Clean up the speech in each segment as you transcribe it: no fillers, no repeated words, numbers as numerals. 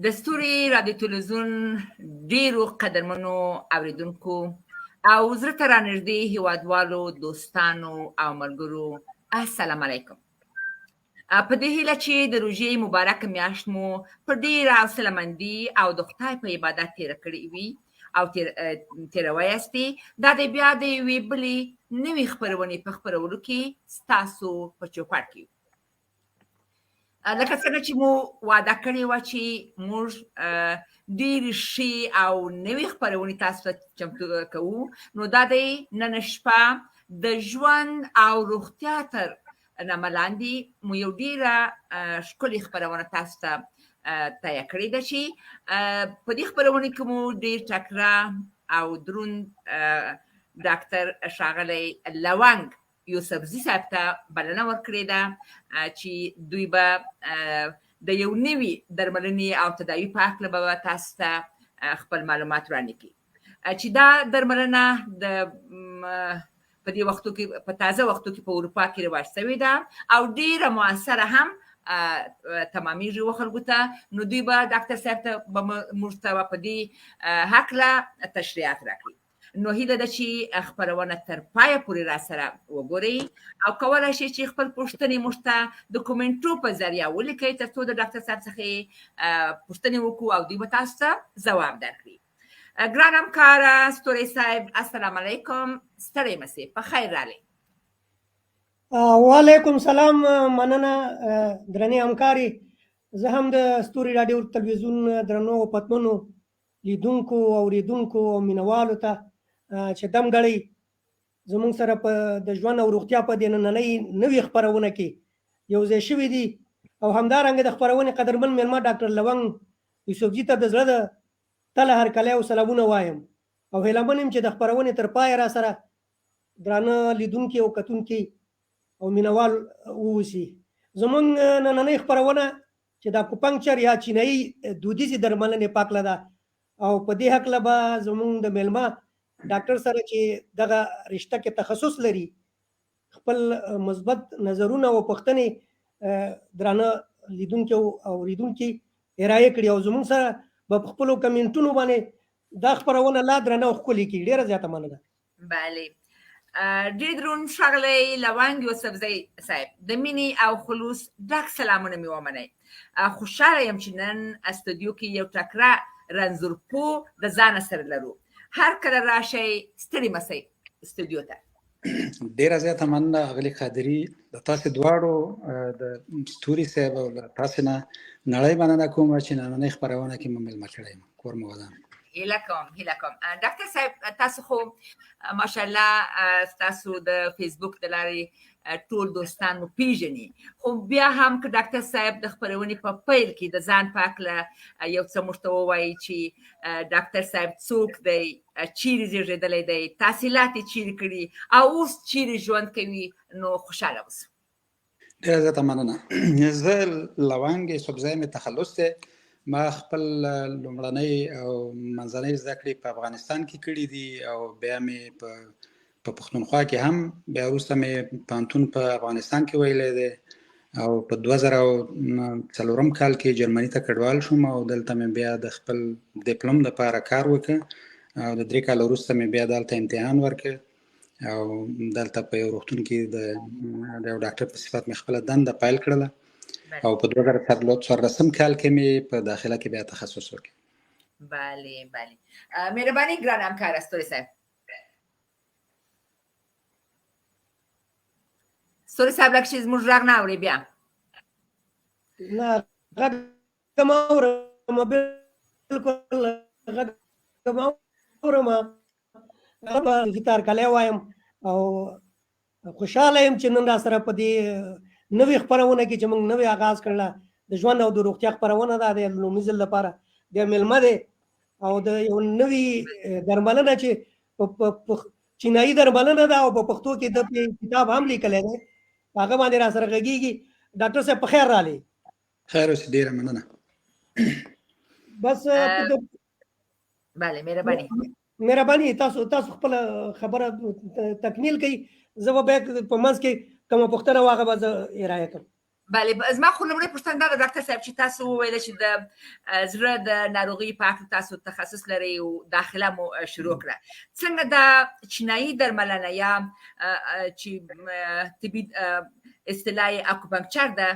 د ستوري رادیو تلویزیون ډیرو قدرمنو اوریدونکو او زړه ته رانږدې هیوادوالو، دوستانو او ملګرو، السلام علیکم. په دې هیله چې د روژې مبارک میاشت مو په ډیره حوصله مندي او د خدای په عبادت تیره کړې وي او تیروي یاستي، دا دی بیا د یوې بلې نوې خپرونې په خپرولو کې ستاسو په چوپړ کې. لکه څنګه چې مو وعده کړې وه چې موږ ډېرې ښې او نوې خپرونې تاسو ته چمتو کوو، نو دا دی نن شپه د ژوند او روغتیا تر نامه لاندې مو یو ډېره ښکلې خپرونه تاسو ته تیار کړې ده چې په دې خپرونه کې مو ډېر تکړه او دروند ډاکتر ښاغلی لونګ یوسفزي صاحب ته بلنه ورکړې ده چې دوی به د یو نوي درملنې او تداوي په هکله به تاسو ته خپل معلومات وړاندې کړي، چې دا درملنه د په دې وختو کې، په تازه وختو کې په اروپا کې رواج شوې ده او ډیره موثره هم تمامیږي و خلکو ته. نو دوی به ډاکتر صاحب ته به موږ ته په دې هکله تشریحات راکړي. نو هیله ده چې خپرونه تر پایه پورې را سره وګورئ او کولای شئ چې خپل پوښتنې موږ ته د کومنټو په ذریعه ولیکئ ترڅو د ډاکتر صاحب څخه پوښتنې وکړو او دوی به تاسو ته ځواب درکړي. ګران همکاره ستوری صاحب، السلام علیکم، ستړی مه سئ، په خیر راغلی. وعلیکم سلام، مننه درنې همکارې. زه هم د ستوري راډیو تلویزیون درنو او پتمنو لیدونکو، اوریدونکو او مینوالو ته چې دم ګړی زموږ سره په د ژوند او روغتیا په دې نننۍ نوې خپرونه کې یو ځای شوي دي، او همدارنګه د خپرونې قدرمن میلمه ډاکټر لونګ یوسفزي ته د زړه د تله هرکلی او سلامونه وایم، او هیله من یم چې د خپرونې تر پایه را سره درانه لیدونکي او کتونکي او مینوال واوسي. زموږ نننۍ خپرونه چې د اکوپنکچر یا چینایي دودیزې درملنې په هکله ده، او په دې هکله به زموږ د میلمه ډاکټر سره چې دغه رشته کې تخصص لري خپل مثبت نظرونه او پوښتنې درانه لیدونکي او اوریدونکي ارائه کړي، او زموږ سره به په خپلو کمنټونو باندې دا خپرونه لا درنه او ښکلې کړي. ډېره زیاته مننه. بله، ډېر دروند ښاغلی لونګ یوسفزی صاحب، د مینې او خلوص ډک سلامونه مې ومنئ. خوشحاله یم چې نن استودیو کې یو تکړه رنځور پوه د ځانه سره لرو. هر کله راشئ، ستړي مه سئ استودیو ته. ډیره زیاته مننه اغلې قادري، د تاسو دواړو، د ستوري صاحب او له تاسو نه نړۍ مننه کوم چې نننۍ خپرونه کې مو مېلمه کړی یم. کور مو ودان. هیله کوم، هیله کوم. ډاکټر صاحب، تاسو خو ماشاءالله ستاسو د فیسبوک د لارې ټول دوستان مو پیژني، خو بیا هم که ډاکټر صاحب د خپرونې په پیل کې د ځان په هکله یو څه موږ ته ووایي چې ډاکټر صاحب څوک دی، چیرې زیږېدلی دی، تحصیلات یې چیرې کړي او اوس چیرې ژوند کوي، نو خوشحاله اوسو. ډېره زیاته مننه. زه لونګ یوسفزی مې تخلص دی. ما خپل لومړنۍ او منځنۍ زده کړې په افغانستان کې کړې دي، او بیا مې په پښتونخوا کې هم، بیا وروسته مې پوهنتون په افغانستان کې ویلی دی، او په 2004 کال کې جرمني ته کډوال شوم، او دلته مې بیا د خپل دیپلوم لپاره کار وکړ، او د 3 کاله وروسته مې بیا دلته امتحان ورکړ، او دلته په یو روغتون کې د یو ډاکټر په صفت مې خپله دنده پیل کړله، او په 2014 کال کې مې په داخله کې بیا تخصص وکړ. بله بله، مهرباني ګران همکار ستوري صاحب. ستوري صاحب، لږ چې زموږ غږ نه اوري بیا. نه، غږ ما اورم، بالکل غږ ما اورم. هرکلی وایم او خوشحاله یم چې نن را سره په دې نوې خپرونه کې چې موږ نوې آغاز کړله، د ژوند او د روغتیا خپرونه ده، د لومړي ځل لپاره د میلمه دی، او د یو نوي درملنه چې په چینایي درملنه ده او په پښتو کې د کتاب هم لیکلی دی، هغه باندې را سره غږیږي. ډاکټر صاحب په خیر راغلی. خیر اوسې، ډېره مننه. بس. بله، مهرباني. مهرباني. تاسو خپله خبره تکمیل کړئ، زه به بیا په منځ کې کومه پوښتنه وه هغه به زه ارائه کړم. بله، زما خو لومړۍ پوښتنه دا ده ډاکټر صاحب چې تاسو وویل چې د زړه د ناروغۍ په هکله تاسو تخصص لرئ او داخله مو شروع کړه، څنګه دا چینایي درملنه یا چې طبي اصطلاح یې اکوپنکچر ده،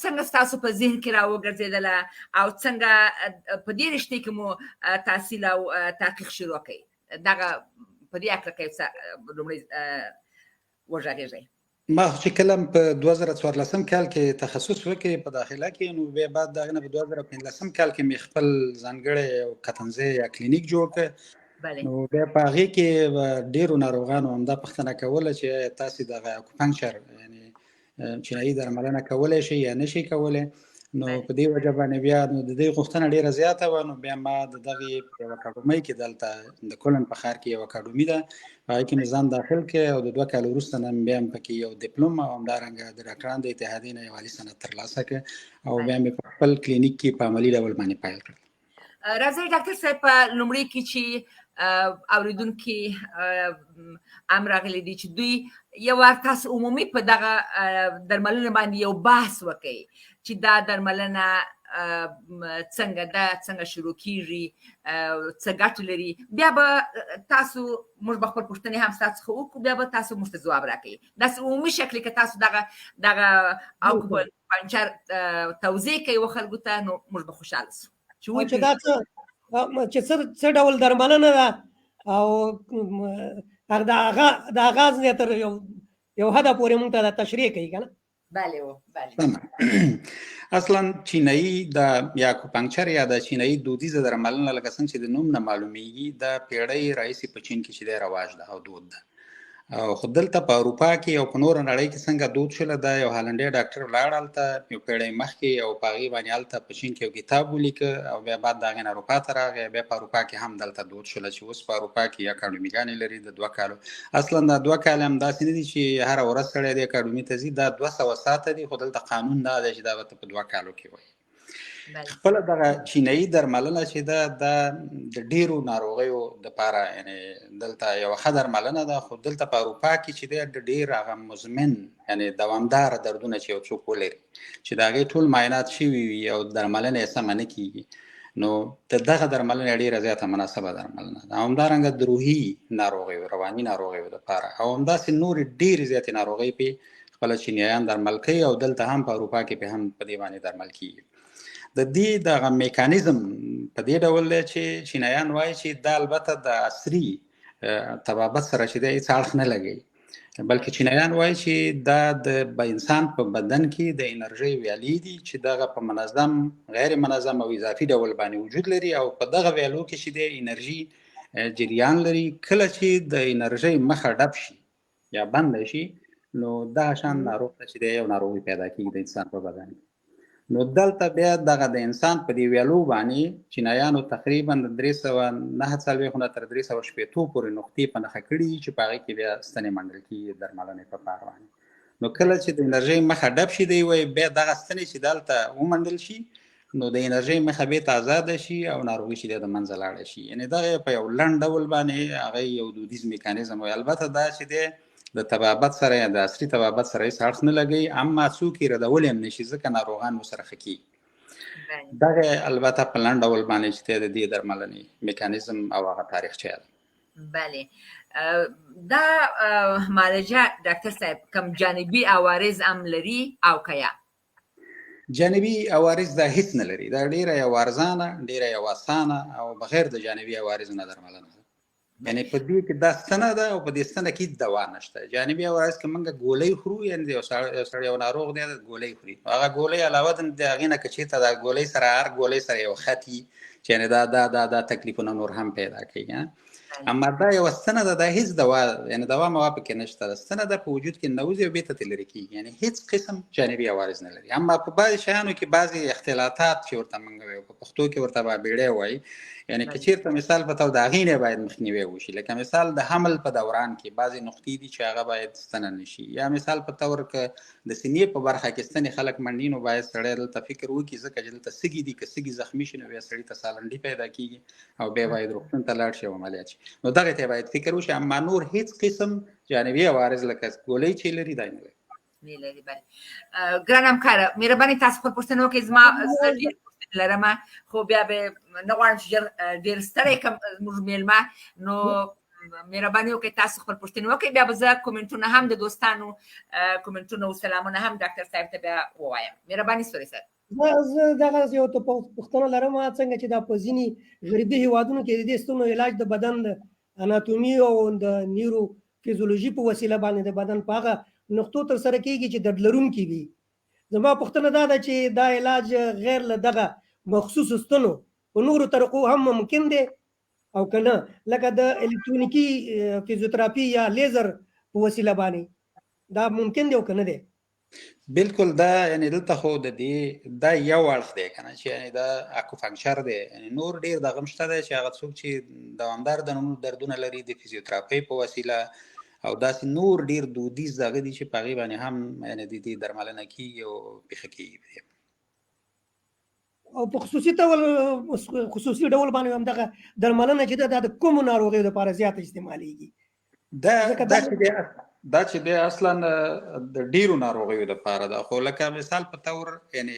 څنګه ستاسو په ذهن کې راوګرځېدله او څنګه په دې رشتې کې مو تحصیل او تحقیق شروع کړئ؟ دغه په دې هکله که یو څه لومړی وغږېږئ. ما خو چې کله په 2014 کال کې تخصص وکړ په داخله کې، نو بیا بعد د هغې نه په 2015 کال کې مې خپل ځانګړی یو کتنځی یا کلینیک جوړ کړ. نو بیا په هغې کې ډېرو ناروغانو همدا پوښتنه کوله چې تاسې دغه اکوپنکچر یعنې چینایي درملنه کولی شئ یا نه شئ کولی. نو په دې وجه باندې بیا نو د دې غوښتنه ډیره زیاته وه. نو بیا ما د دغې په یوه اکاډمۍ کې دلته د کولن په ښار کې یو اکاډمي ده، هغه کې مې ځان داخل کړ او د 2 کاله وروسته نن بیا هم پکې یو دیپلوم او همدارنګه د ډاکټرانو د اتحادیې نه یو عالي سند ترلاسه کړ او بیا مې په خپل کلینیک کې په عملي ډول باندې پیل کړل. راځئ ډاکټر صاحب، په لومړي کې چې اوریدونکي هم راغلي دي چې دوی یو وار تاسو عمومي په دغه درملنه باندې یو بحث وکړئ چې دا درملنه څنګه ده، څنګه شروع کیږي، څه ګټه لري. بیا به تاسو موږ به خپل پوښتنې هم ستاسو څخه وکړو، بیا به تاسو موږ ته ځواب راکړئ. داسې عمومي شکل کې تاسو دغه دغه اکوپنچر توضیح کوي و خلکو ته، نو موږ به خوشحاله شو. چې دا څه څه ډول درملنه ده او هغه د آغاز نه تر یو حده پورې موږ ته دا تشریح کوي که نه؟ بله و بله. اصلا چینایي د یا اکوپنکچر یا د چینایي دودیزه درملنه لکه څنګه چې د نوم نه معلومیږي، دا پیړۍ راهیسې په چین کې چې دی رواج ده او دود ده. او خو دلته په اروپا کې او په نوره نړۍ کې څنګه دود شوله، دا یو هالنډی ډاکټر ولاړ هلته یو پیړۍ مخکې او په هغې باندې هلته په چین کې یو کتاب ولیکه او بیا بعد د هغې نه اروپا ته راغی، بیا په اروپا کې هم دلته دود شوله چې اوس په اروپا کې اکاډمیګانې لري د 2 کالو. اصلا دا 2 کاله هم داسې نه دي چې هره ورځ سړی دې اکاډمي ته ځي، دا 200 ساعته دي، خو دلته قانون دا دی چې دا به ته په 2 کالو کې وایي. خپله دغه چینایي درملنه چې ده، دا د ډیرو ناروغیو دپاره یعنې دلته یوه ښه درملنه ده، خو دلته په اروپا کې چې دی د ډېر هغه مزمن یعنې دوامداره دردونه چې یو څوک ولري چې د هغې ټول معاینات شوي وي او درملنه یې سمه نه کیږي، نو د دغه درملنه ډېره زیاته مناسبه درملنه ده. او همدارنګه د روحي ناروغیو، رواني ناروغیو دپاره او همداسې نورې ډېرې زیاتې ناروغۍ پې خپله چینایان درمل کوي او دلته هم په اروپا کې په هم په دې باندې درمل کیږي. د دې دغه میکانیزم په دې ډول دی چې چینایان وایي چې دا البته د عصري طبابت سره چې دی هېڅ اړخ نه لګوي، بلکې چینایان وایي چې دا د انسان په بدن کې د انرژۍ ویالې دي چې دغه په منظم، غیر منظم او اضافي ډول باندې وجود لري او په دغه ویالو کې چې دی انرژي جریان لري. کله چې د انرژۍ مخه ډب شي یا بند شي، نو دغه شان ناروغ ته چې دی یو ناروغي پیدا کیږي د انسان په بدن کې. نو دلته بیا دغه د انسان په دې ویالو باندې چینایانو تقریبا د 349 نه تر 360 پورې نقطې په نښه کړي دي چې په هغې کې بیا ستنې منډل کیږي درملنې په پار باندې. نو کله چې د انرژۍ مخه ډب شي، دی وایي بیا دغه ستنې چې دلته ومنډل شي، نو د انرژۍ مخه بېرته ازاده شي او ناروغي چې د منځه لاړه شي. یعنې دغه په یو لنډ ډول باندې هغه یو دودیز میکانیزم وایي. البته دا چې دی د طبابت سره یا د عصري طبابت سره هېڅ اړخ نه لګوي، اما څوک یې ردولی هم نه شي ځکه ناروغان ورسره ښه کېږي. دغه البته په لنډ ډول باندې چې دی د دې درملنې میکانیزم او هغه تاریخچه ده. بله، دا معالجه ډاکټر صاحب کوم جانبي عوارض هم لري او که یا؟ جانبي عوارض دا هیڅ نه لري، دا ډیره یو ارزانه، ډیره یو اسانه او بغیر د جانبي عوارضو نه درملنه ده. یعنې په دې کې دا ستنه ده او په دې ستنه کې هیڅ دوا نشته. جانبي عوارض که موږ ګولۍ خورو، یعنې یو سړی یو ناروغ دی ګولۍ خوري، هغه ګولۍ علاوه د هغې نه که چېرته دا ګولۍ سره هر ګولۍ سره یو خط وي چې یعنې دا دا دا دا تکلیفونه نور هم پیدا کوي. اما دا یوه ستنه ده، دا هیڅ دوا یعنې دوا موا پکې نشته، دا ستنه ده په وجود کې نوځي او بېرته ترې لرې کېږي، یعنې هیڅ قسم جانبي عوارض نه لري. اما په بعضې شیانو کې بعضې اختلاطات چې ورته موږ وایو، په پښتو کې ورته بابېړی وایي، یعنې که چېرته مثال په تور د هغې نه باید مخنیوی وشي. لکه مثال د حمل په دوران کې بعضې نقطې دي چې هغه باید ستنه نه شي، یا مثال په تور که د سینې په برخه کې ستنې خلک منډي، نو باید سړی دلته فکر وکړي، ځکه چې دلته سږي دي، که سږي زخمي شي نو بیا سړي ته سالنډي پیدا کېږي او بیا باید روغتون ته لاړ شي او عملیات شي. نو دغه ته باید فکر وشي. اما نور هیڅ قسم جانبي عوارض لکه ګولۍ چې لري دا نه لري. نه لري. بله ګران همکاره، مهرباني تاسو خپل پوښتنه وکړئ. زما زه ډېر پوښتنې لرم، خو بیا به نه غواړم چې ژر ډېر ستړی کړم زموږ مېلمه، نو مهرباني وکړئ تاسو خپل پوښتنې وکړئ، بیا به زه کومنټونه هم د دوستانو کومنټونه او سلامونه هم ډاکټر صاحب ته بیا ووایم. مهرباني ستوري صاحب. زه دغه یو پوښتنه لرم، څنګه چې دا په ځینې غربي هیوادونو کې د دې ستونو علاج د بدن د اناتومي او د نیورو فیزیولوژي په وسیله باندې د بدن په هغه نقطو تر سره کیږي چې درد لرونکي وي، زما پوښتنه دا ده چې دا علاج غیر له دغه مخصوصو ستنو په نورو طریقو هم ممکن دی او که نه، لکه د الکترونیکي فزیوتراپي یا لیزر په وسیله باندې دا ممکن دی او که نه دی؟ بالکل، دا یعنی دلته خو د دې دا یو اړخ دی کنه چې یعنی دا اکوپنکچر دی، یعنی نور ډیر دغه هم شته دی چې هغه څوک چې دوامدار د نورو دردونه لري د فزیوتراپۍ په وسیله او داسې نور ډیر دودیز دغه دي چې په هغې باندې هم یعنی د دې درملنه کیږي او پېښه کیږي په دې. او په خصوصي ډول خصوصي ډول باندې هم دغه درملنه چې ده دا د کومو ناروغیو لپاره زیاته استعمالیږي؟ دا دا چې دی دا چې دی اصلا د ډیرو ناروغیو لپاره ده، خو لکه مثال په تور یعنی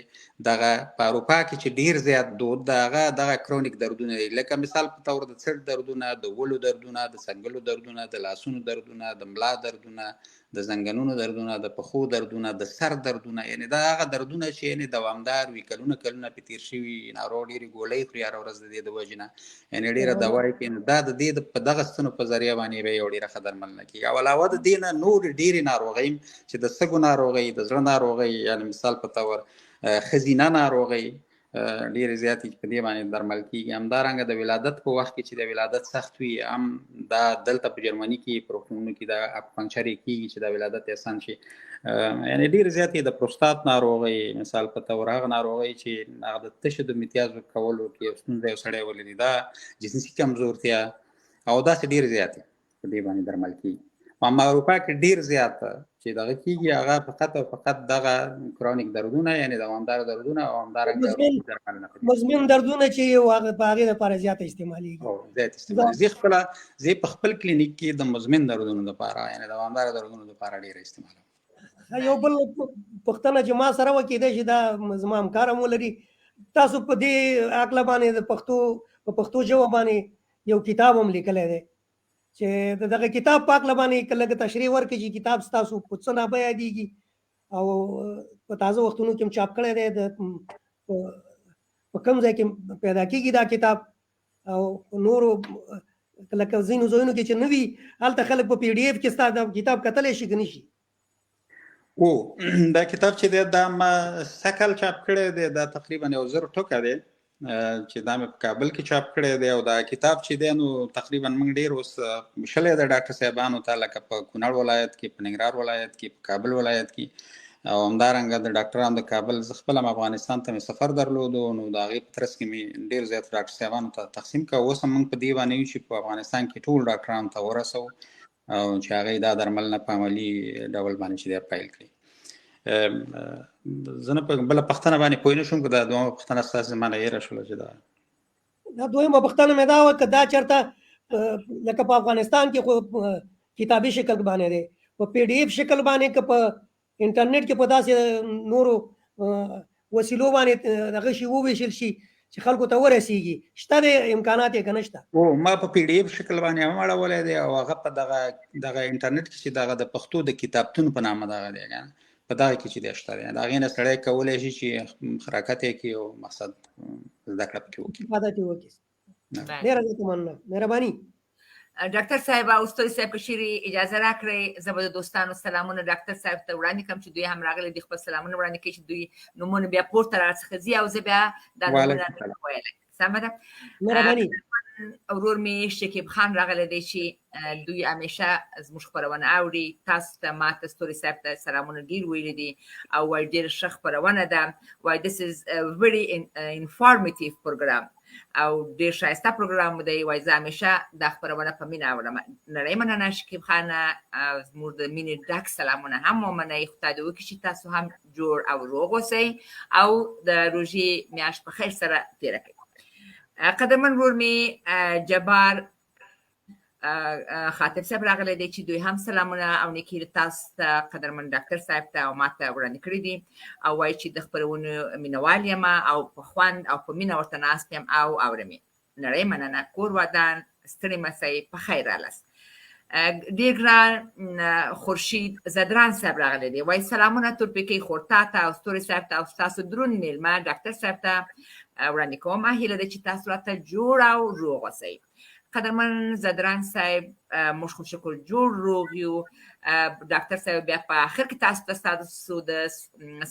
دغه په اروپا کې چې ډیر زیات دود ده هغه دغه کرونیک دردونه دي، لکه مثال په تور د څټ دردونه، د ولو دردونه، د څنګلو دردونه، د لاسونو دردونه، د ملا دردونه، د زنګنونو دردونه، د پښو دردونه، د سر دردونه، یعنی دا هغه دردونه چې یعنی دوامدار وي، کلونه کلونه پې تېر شوي، ناروغ ډېرې ګولۍ خوري هره ورځ د دې د وجې نه، یعنی ډېره دوا یې کوي، نو دا د دې په دغه ستنو په ذریعه باندې به یو ډېره ښه درملنه کېږي. او علاوه د دې نه نورې ډېرې ناروغۍ چې د سږو ناروغۍ، د زړه ناروغۍ، یعنی مثال په طور ښځینه ناروغۍ ډېرې زیاتې چې په دې باندې درمل کېږي. همدارنګه د ولادت په وخت کې چې د ولادت سخت وي هم دا دلته په جرمني کې په روغتونونو کې دا اکوپنکچر یې کېږي چې دا ولادت یې اسان شي. یعنی ډېرې زیاتې د پروستات ناروغۍ مثال په طور هغه ناروغۍ چې هغه د تشې د امتیازو کولو کې یو ستونزه یو سړی ولري، دا جنسي کمزورتیا او داسې ډېرې زیاتې په دې باندې درمل کېږي. اما اروپا کې ډیر زیات چې دغه کیږي هغه فقط او فقط دغه کرونیک دردونه، یعنی دوامدار دردونه او همدارنګه مزمن دردونه چې هغه په هغې لپاره زیات استعمالیږي. او زیات استعمالیږي. زه خپله زه په خپل کلینیک کې د مزمن دردونو لپاره یعنی دوامدار دردونو لپاره ډیر استعمالوم. یو بل پوښتنه چې ما سره وه کېدای شي دا زما همکار هم ولري، تاسو په دې هکله باندې د پښتو په پښتو ژبه باندې یو کتاب هم لیکلی دی، چې د دغه کتاب په هکله باندې که لږه تشریح ورکړئ چې کتاب ستاسو په څه نامه یادېږي او په تازه وختونو کې هم چاپ کړی دی، د په کوم ځای کې پیدا کېږي دا کتاب، او نورو لکه ځینو ځایونو کې چې نه وي هلته خلک په پی ډي اف کې ستا دا کتاب کتلی شي که نه شي؟ او دا کتاب چې دی دا ما سږکال چاپ کړی دی، دا تقریبا یو 1000 ټوکه دی چې دا مې په کابل کې چاپ کړی دی. او دا کتاب چې دی نو تقریبا موږ ډېر اوس شلی دی ډاکټر صاحبانو ته، لکه په کونړ ولایت کې، په ننګرهار ولایت کې، په کابل ولایت کې، او همدارنګه د ډاکټرانو د کابل، زه خپله هم افغانستان ته مې سفر درلودو، نو د هغې په ترڅ کې مې ډېر زیات ډاکټر صاحبانو ته تقسیم کړ. اوس هم موږ په دې باندې یو چې په افغانستان کې ټول ډاکټرانو ته ورسوو او چې هغه دا درملنه په عملي ډول باندې چې دی پیل کړي. زه نه په بله پوښتنه باندې پوه نه شوم، که دا دویمه پوښتنه ستاسې زما نه هېره شوله چې دا دا دویمه پوښتنه مې دا وه که دا چېرته لکه په افغانستان کې خو کتابي شکل باندې دی، په پی ډي اف شکل باندې که په انټرنیټ کې په داسې نورو وسیلو باندې دغه شي وویشل شي چې خلکو ته ورسیږي، شته دی امکانات یې که نه شته؟ او ما په پی ډي اف شکل باندې هم اړولی دی، او هغه په دغه دغه انټرنیټ کې چې دغه د پښتو د کتابتون په نامه دغه دی که نه، په دغه کې چې دی شته دی، د هغې نه سړی کولی شي چې حرکت یې کړي او مقصد زده کړه پکې وکړي. استفاده ترې وکړي. ډېره زیاته مننه، مهرباني. ډاکټر صاحب او ستوري صاحب که چیرې اجازه راکړئ زه به د دوستانو سلامونه ډاکټر صاحب ته وړاندې کړم چې دوی هم راغلي دي، خپل سلامونه وړاندې کوي چې دوی نومونه بیا پورته راڅخه ځي او زه بیا دا نومونه نه ویلی. سمه ده؟ مهرباني. ورور مې شکیب خان راغلی دی چې دوی همیشه زموږ خپرونه اوري، تاسو ته ما ته ستوري صاحب ته سلامونه ډېر ویلي دي او وایي ډېره ښه خپرونه ده، وایي this is a very informative program او ډېر ښایسته پروګرام دی، وایي زه همیشه دا خپرونه په مینه اورم. نړۍ مننه شکیب خانه، زموږ د مینې ډک سلامونه هم ومنئ، خدای دې وکړي چې تاسو هم جوړ او روغ اوسئ او د روژې میاشت په خیر سره تېره کړئ. قدرمن ورور مې جبار خاطر صاحب راغلی دی چې دوی هم سلامونه او نیکي تاسو ته، قدرمن ډاکټر صاحب ته او ماته وړاندې کړي دي او وایي چې د خپرونو مینوال یم او په خوند او په مینه ورته ناست یم او اورم یې. نړۍ مننه، کور ودان، ستړي مه سئ، په خیر رالاست. ډیر ګران خورشید زدران صاحب راغلی دی، وایي سلامونه تورپیکۍ خور تا ته او ستوري صاحب ته او ستاسو دروند میلمه ډاکټر صاحب ته وړاندې کوم. هیله ده چې تاسو راته جوړ او روغ اوسئ. قدرمن زدران صاحب، موږ خو شکر جوړ روغ یو. ډاکټر صاحب بیا په آخر کې تاسو ته ستاسو د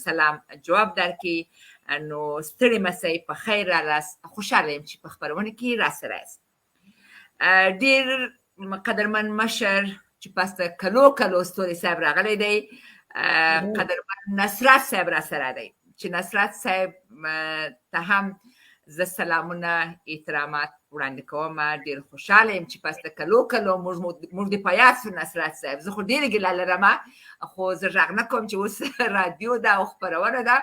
سلام جواب درکړي. نو ستړي مه سئ، په خیر رالاست. خوشحاله یم چې په خپرونه کې راسره یاست. ډیر قدرمن مشر چې پس د کلو کلو ستوري صاحب راغلی دی، قدرمن نصرت صاحب راسره دی چې نصرت صاحب ته هم زه سلامونه احترامات وړاندې کوم. ډیر خوشحاله یم چې پس د کلو کلو موږ دې په یاد سو. نصرت صاحب، زه خو ډېره ګیله لرم، خو زه غږ نه کوم چې اوس رادیو ده او خپرونه ده،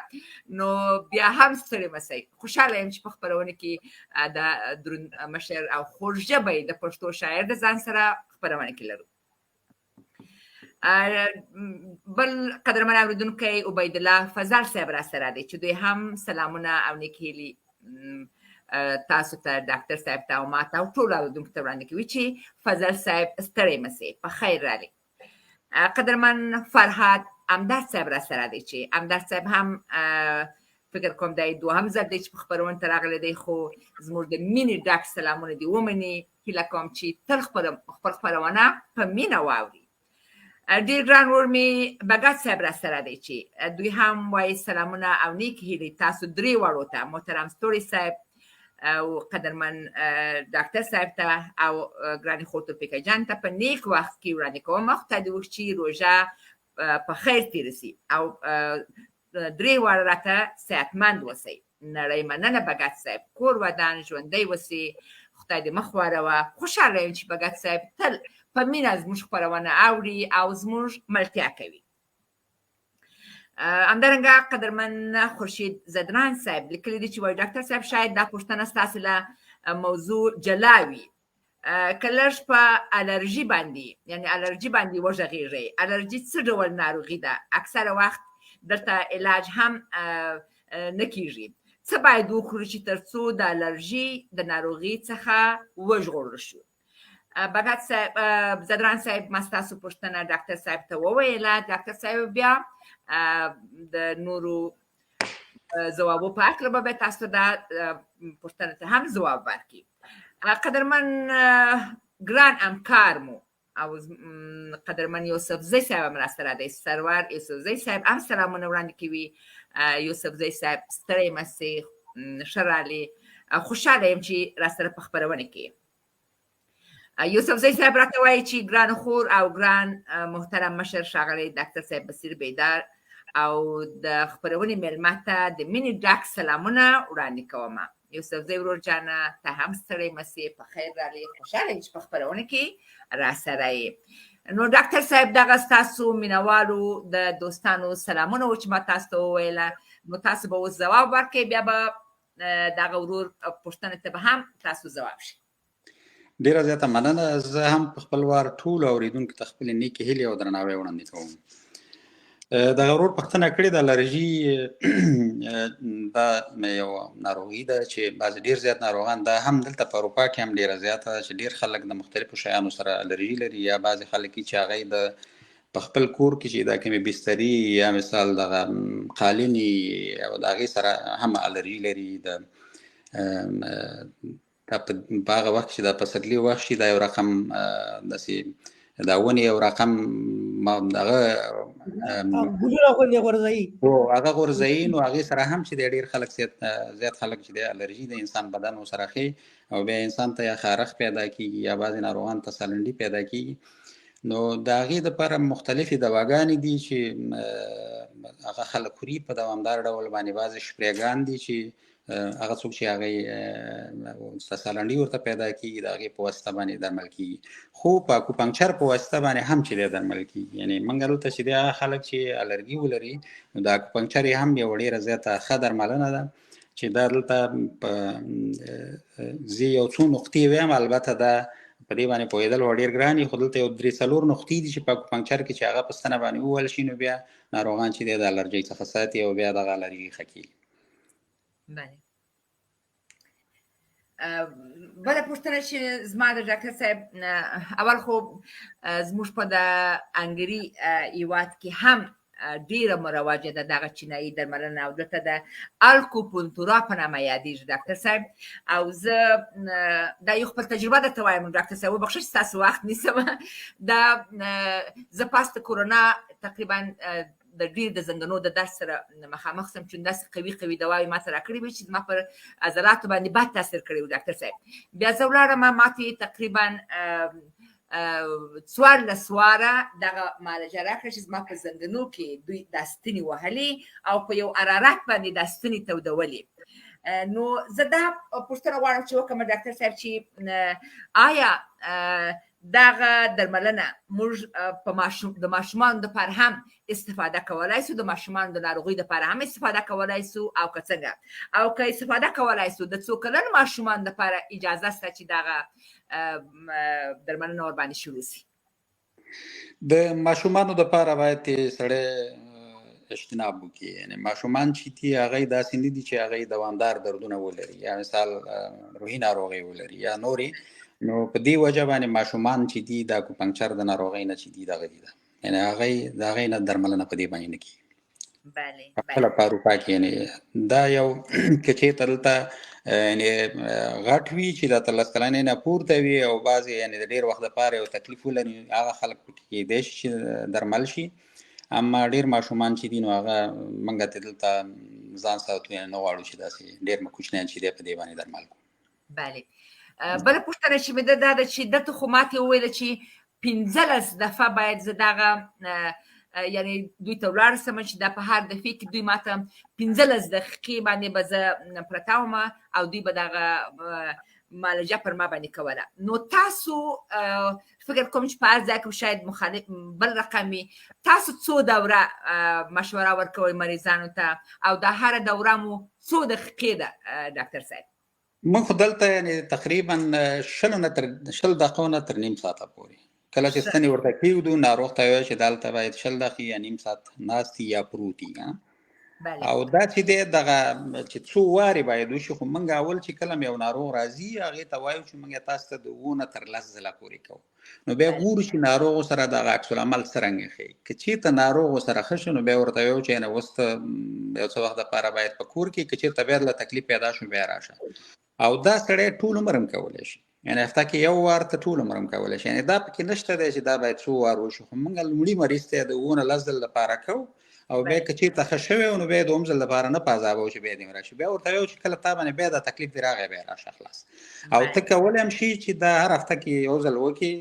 نو بیا هم ستړي مه سئ. خوشحاله یم چې په خپرونه کې د دروند مشر او خوږ ژبی د پښتو شاعر د ځان سره خپرونه کې لرو. بل قدرمن اورېدونکی عبیدالله فضل صاحب راسره دی چې دوی هم سلامونه او نیکې هیلې تاسو ته، ډاکټر صاحب ته او ماته او ټولو اورېدونکو ته وړاندې کوي چې فضل صاحب ستړی مه سئ، په خیر راغلی. قدرمن فرهاد همدرد صاحب راسره دی چې همدرد صاحب هم فکر کوم دی دوهم ځل دی چې په خپرونې ته راغلی دی، خو زموږ د مینې ډک سلامونه دې ومني. هیله کوم چې تل خپل خپرونه په مینه واوري. ډیر ګران ورور مې بګت صاحب را سره دی چې دوی هم وایي سلامونه او نیکې هیلې تاسو درې واړو ته، محترم ستوري صاحب او قدرمن ډاکټر صاحب ته او ګرانې خور تورپیکۍ جان ته په نیک وخت کې وړاندې کوم. خدای دې وکړي چې روژه په خیر تېره سي او درې واړه راته صحتمند اوسئ. نړۍ مننه بګت صاحب، کور ودان، ژوندی اوسې، خدای دې مه خواروه. خوشحاله یم چې بګت صاحب تل په مینه زموږ خپرونه اوري او زموږ ملتیا کوي. همدارنګه قدرمن خورشید زدران صاحب لیکلي دي چې وایي ډاکټر صاحب شاید دا پوښتنه ستاسې له موضوع جلا وي، که لږ په الرژي باندې، یعنی الرژي باندې وغږېږئ. الرژي څه ډول ناروغي ده؟ اکثره وخت دلته علاج هم نه کیږي. څه باید وکړو چې ترڅو د الرژي د ناروغي څخه وژغورل شو؟ بګت صاحب، زدران صاحب، ما ستاسو پوښتنه ډاکټر صاحب ته وویله. ډاکټر صاحب بیا د نورو ځوابو په هکله به تاسو دا پوښتنه ته هم ځواب ورکړي. قدرمن ګران همکار مو او قدرمن یوسفزی صاحب هم راسره دی، سرور یوسفزی صاحب هم سلامونه وړاندې کوي. یوسفزی صاحب ستړی مه سئ، ښه راغلې، خوشحاله یم چې راسره په خپرونه کې. یوسفزی صاحب راته وایي چې ګران خور او ګران محترم مشر ښاغلی ډاکټر صاحب بصیر بیدار او د خپرونې مېلمه ته د مینې ډک سلامونه وړاندې کوم. یوسفزی ورور جانه، ته هم ستړی مه سې، په خیر راغلې، خوشحاله یم چې په خپرونه کې راسره یې. نو ډاکټر صاحب دغه ستاسو مینوالو د دوستانو سلامونه و چې ما تاسو ته وویله، نو تاسو به اوس ځواب ورکړئ، بیا به دغه ورور پوښتنې ته به هم تاسو ځواب شئ. ډیره زیاته مننه. زه هم په خپل وار ټولو اورېدونکو ته خپلې نیکې هیلې او درناوی وړاندې کوم. دغه ورور پوښتنه کړې ده، الرژي دا یو ناروغي ده چې بعضې ډېر زیات ناروغان، دا هم دلته په اروپا کې هم ډېره زیاته ده چې ډېر خلک د مختلفو شیانو سره الرژي لري، یا بعضې خلک چې هغه د په خپل کور کې چې دا کومې بسترې یا مثال دغه قالینې او د هغې سره هم الرژي لري. د دا په هغه وخت چې دا پسرلي وخت شي، دا یو رقم داسې دا ونې یو رقم دغه ګلونه غوندې غورځوي، هو هغه غورځوي، نو هغې سره هم چې دی ډېر خلک زیات خلک چې دی الرژي د انسان بدن ورسره ښي او بیا انسان ته یا خارښ پیدا کیږي یا بعضې ناروغان ته سالنډي پیدا کیږي. نو د هغې دپاره مختلفې دواګانې دي چې هغه خلک خوري په دوامدار ډول باندې. بعضې شپریګان دي چې هغه څوک چې هغه سالنډي ورته پیدا کیږي د هغې په واسطه باندې درمل کیږي، خو په اکوپنکچر په واسطه باندې هم چې دی درمل کیږي. یعنې موږ دلته چې دی هغه خلک چې الرګي ولري نو د اکوپنکچر یې هم یوه ډېره زیاته ښه درملنه ده چې دا دلته په زه یو څو نقطې وایم، البته دا په دې باندې پوهېدل و ډېر ګران دي، خو دلته یو درې څلور نقطې دي چې په اکوپنکچر کې چې هغه په ستنه باندې ووهل شي نو بیا ناروغان چې دی د الرجۍ څخه ساتي او بیا دغه الرجي ښه کېږي. بله بله پوښتنه چې زما د ډاکټر صاحب، اول خو زموږ په د انګري هیواد کې هم ډیره مروجه ده دغه چینایي درملنه، او دلته د الکوپونتورا په نامه یادېږي ډاکټر صاحب. او زه دا یو خپل تجربه درته وایم ډاکټر صاحب، وبخښئ چې ستاسو وخت نیسم. دا زه پاس د کورونا تقریبا د ډیر د زنګنو د درد سره مخامخ سم، چې داسې قوي قوي دواوې ما ته راکړې وې چې زما پر عضلاتو باندې بد تاثیر کړی و ډاکټر صاحب. بیا زه ولاړم، ماته یې تقریبا 14 واره دغه معالجه راکړه چې زما په زنګنو کې دوی دا ستنې وهلې او په یو حرارت باندې دا ستنې تودولې. نو زه دا پوښتنه غواړم چې وکړم ډاکټر صاحب چې آیا دغه درملنه موږ په ماشوم د ماشومانو لپاره هم استفاده کولای سو، د ماشومانو د ناروغۍ لپاره هم استفاده کولای سو، او که څنګه؟ او که استفاده کولای سو د څو کلن ماشومانو لپاره اجازه سته چې دغه درملنه ورباندې شروع سي؟ د ماشومانو لپاره باید سړی اجتناب وکړي. یعنی ماشومان چې دي هغه داسې نه دي چې هغه دوامدار دردونه ولري یا مثال روحي ناروغۍ ولري یا نورې، نو په دې وجه باندې ماشومان چې دي د اکوپنکچر د ناروغۍ نه چې دي دغه دي ده، یعنی هغه د هغې نه درملنه په دې باندې نه کېږي. بله خپله په اروپا کې، یعنی دا یو که چېرته دلته یعنی غټ وي چې د 13 کلنۍ نه پورته وي او بعضې یعنی د ډېر وخت لپاره یو تکلیف ولري، هغه خلک پکې کېدای شي چې درمل شي. اما ډېر ماشومان چې دي نو هغه موږ ته دلته ځان ساتو، یعنی نه غواړو چې داسې ډېر کوچنیان چې دی په دې باندې درمل کړو. بله بله پوښتنه چې مې ده دا ده چې دته خو ماته وویل چې 15 دفعه باید زه دغه یعنی دوی ته ولاړ سم چې دا په هر دفعه کې دوی ماته 15 دقیقې باندې به زه پرته وم او دوی به دغه معالجه پر ما باندې کوله. نو تاسو فکر کوم چې په هر ځای کې شاید مخالف بل رقم وي، تاسو څو دوره مشوره ورکوئ مریضانو ته او دا هره دوره مو څو دقیقې ده ډاکټر صاحب؟ موږ خو دلته یعنی تقریبا 20 دقیقو نه تر نیم ساعته پورې کله چې ستنې ورته کېږدو ناروغ ته وایو چې دلته باید 20 دقیقې یا نیم ساعت ناست یا پروت وي. او دا چې دی دغه چې څو وارې باید وشي، خو موږ اول چې کله یو ناروغ راځي هغې ته وایو چې موږ تاسو ته د 7 نه تر 10 ځله پورې کوو، نو بیا ګورو چې ناروغ سره دغه عکس العمل څرنګه ښیي. که چېرته ناروغ سره ښه شو نو بیا ورته وایو چې یعنې اوس ته یو څه وخت دپاره باید په کور کې، که چېرته بیا له تکلیف پیدا شو بیا راشه. او دا سړی ټول عمر هم کولی شي، یعنی هفته کې یو وار ته ټول عمر هم کولی شي، یعنی دا پکې نشته دی چې دا باید څو وار وشي. خو موږ لومړي مریض ته د 7 نه 10 ځل لپاره کوو او بیا که چېرته ښه شوی نو بیا دوم ځل لپاره نه په عذابوو چې بیا دې راشي، بیا ورته وایو چې کله تا باندې بیا دا تکلیف دې راغی بیا راشه خلاص. او ته کولی هم شي چې دا هر هفته کې یو ځل وکړې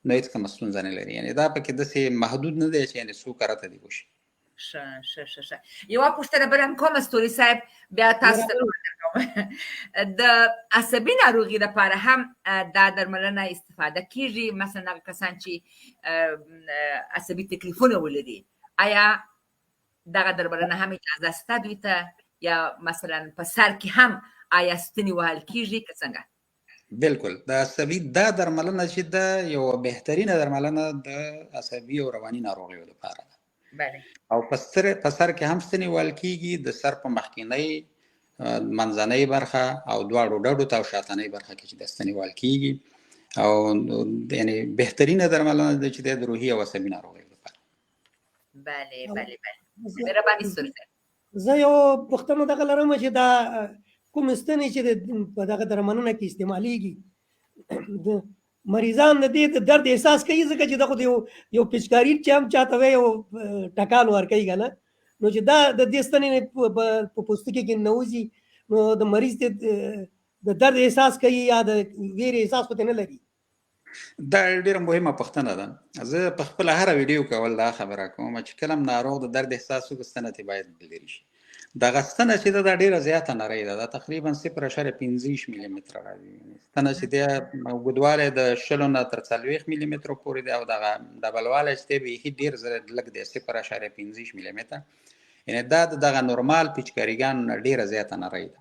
نو هېڅ کومه ستونزه نه لري، یعنی دا پکې داسې محدود نه دی چې یعنی څو کرته دې وشي. ښه ښه ښه ښه. یوه پوښتنه بله هم کوم ستوري صاحب، بیا تاسو ته کوم. د عصبي ناروغي لپاره هم دا درملنه استفاده کیږي، مثلا هغه کسان چې عصبي تکلیفونه ولري، آیا دغه درملنه هم اجازه شته دوی ته، یا مثلا په سر کې هم آیا ستنې وهل کیږي که څنګه؟ بالکل، د عصبي دا درملنه چې ده یوه بهترینه درملنه د عصبي او رواني ناروغیو لپاره ده. او په سر کې هم ستنې وهل کیږي، د سر په مخکینۍ منځنۍ برخه او دواړو ډډو ته او شاتنۍ برخه کې چې د ستنې وهل کیږي، او یعنی بهترینه درملنه ده چې د روحي او عصبي ناروغیو لپاره. بله بله بله، مهرباني ستوري صاحب. زه یو پوښتنه دغه لرم چې دا کوم ستنې چې په دغه درملنه کې استعمالیږي، مریضان د دې د درد احساس کوي، ځکه چې دا خو یو پیچکاري چې هم چاته وایي یو ټکان ورکوي که نه، نو چې دا د دې ستنې په پوستکي کې ننوځي نو د مریض د درد احساس کوي یا د ویرې احساس خو نه لري. دا ډېره مهمه پوښتنه ده. زه په خپله هره ویډیو کې اول دا خبره کوم چې کله هم ناروغ د درد احساس وکړي ستنه ترې باید لرې شي. دغه ستنه چې ده دا ډېره زیاته نرۍ ده، دا تقریبا 0.25 ملي متره راځي. ستنه چې دی اوږدوالی د 20 نه تر 40 ملي مترو پورې دی، او دغه ډبلوالی چې دی بیخي ډېر لږ دی، 0.25 ملي متره. یعنې دا د دغه نورمال پیچکاریګانو نه ډېره زیاته نرۍ ده.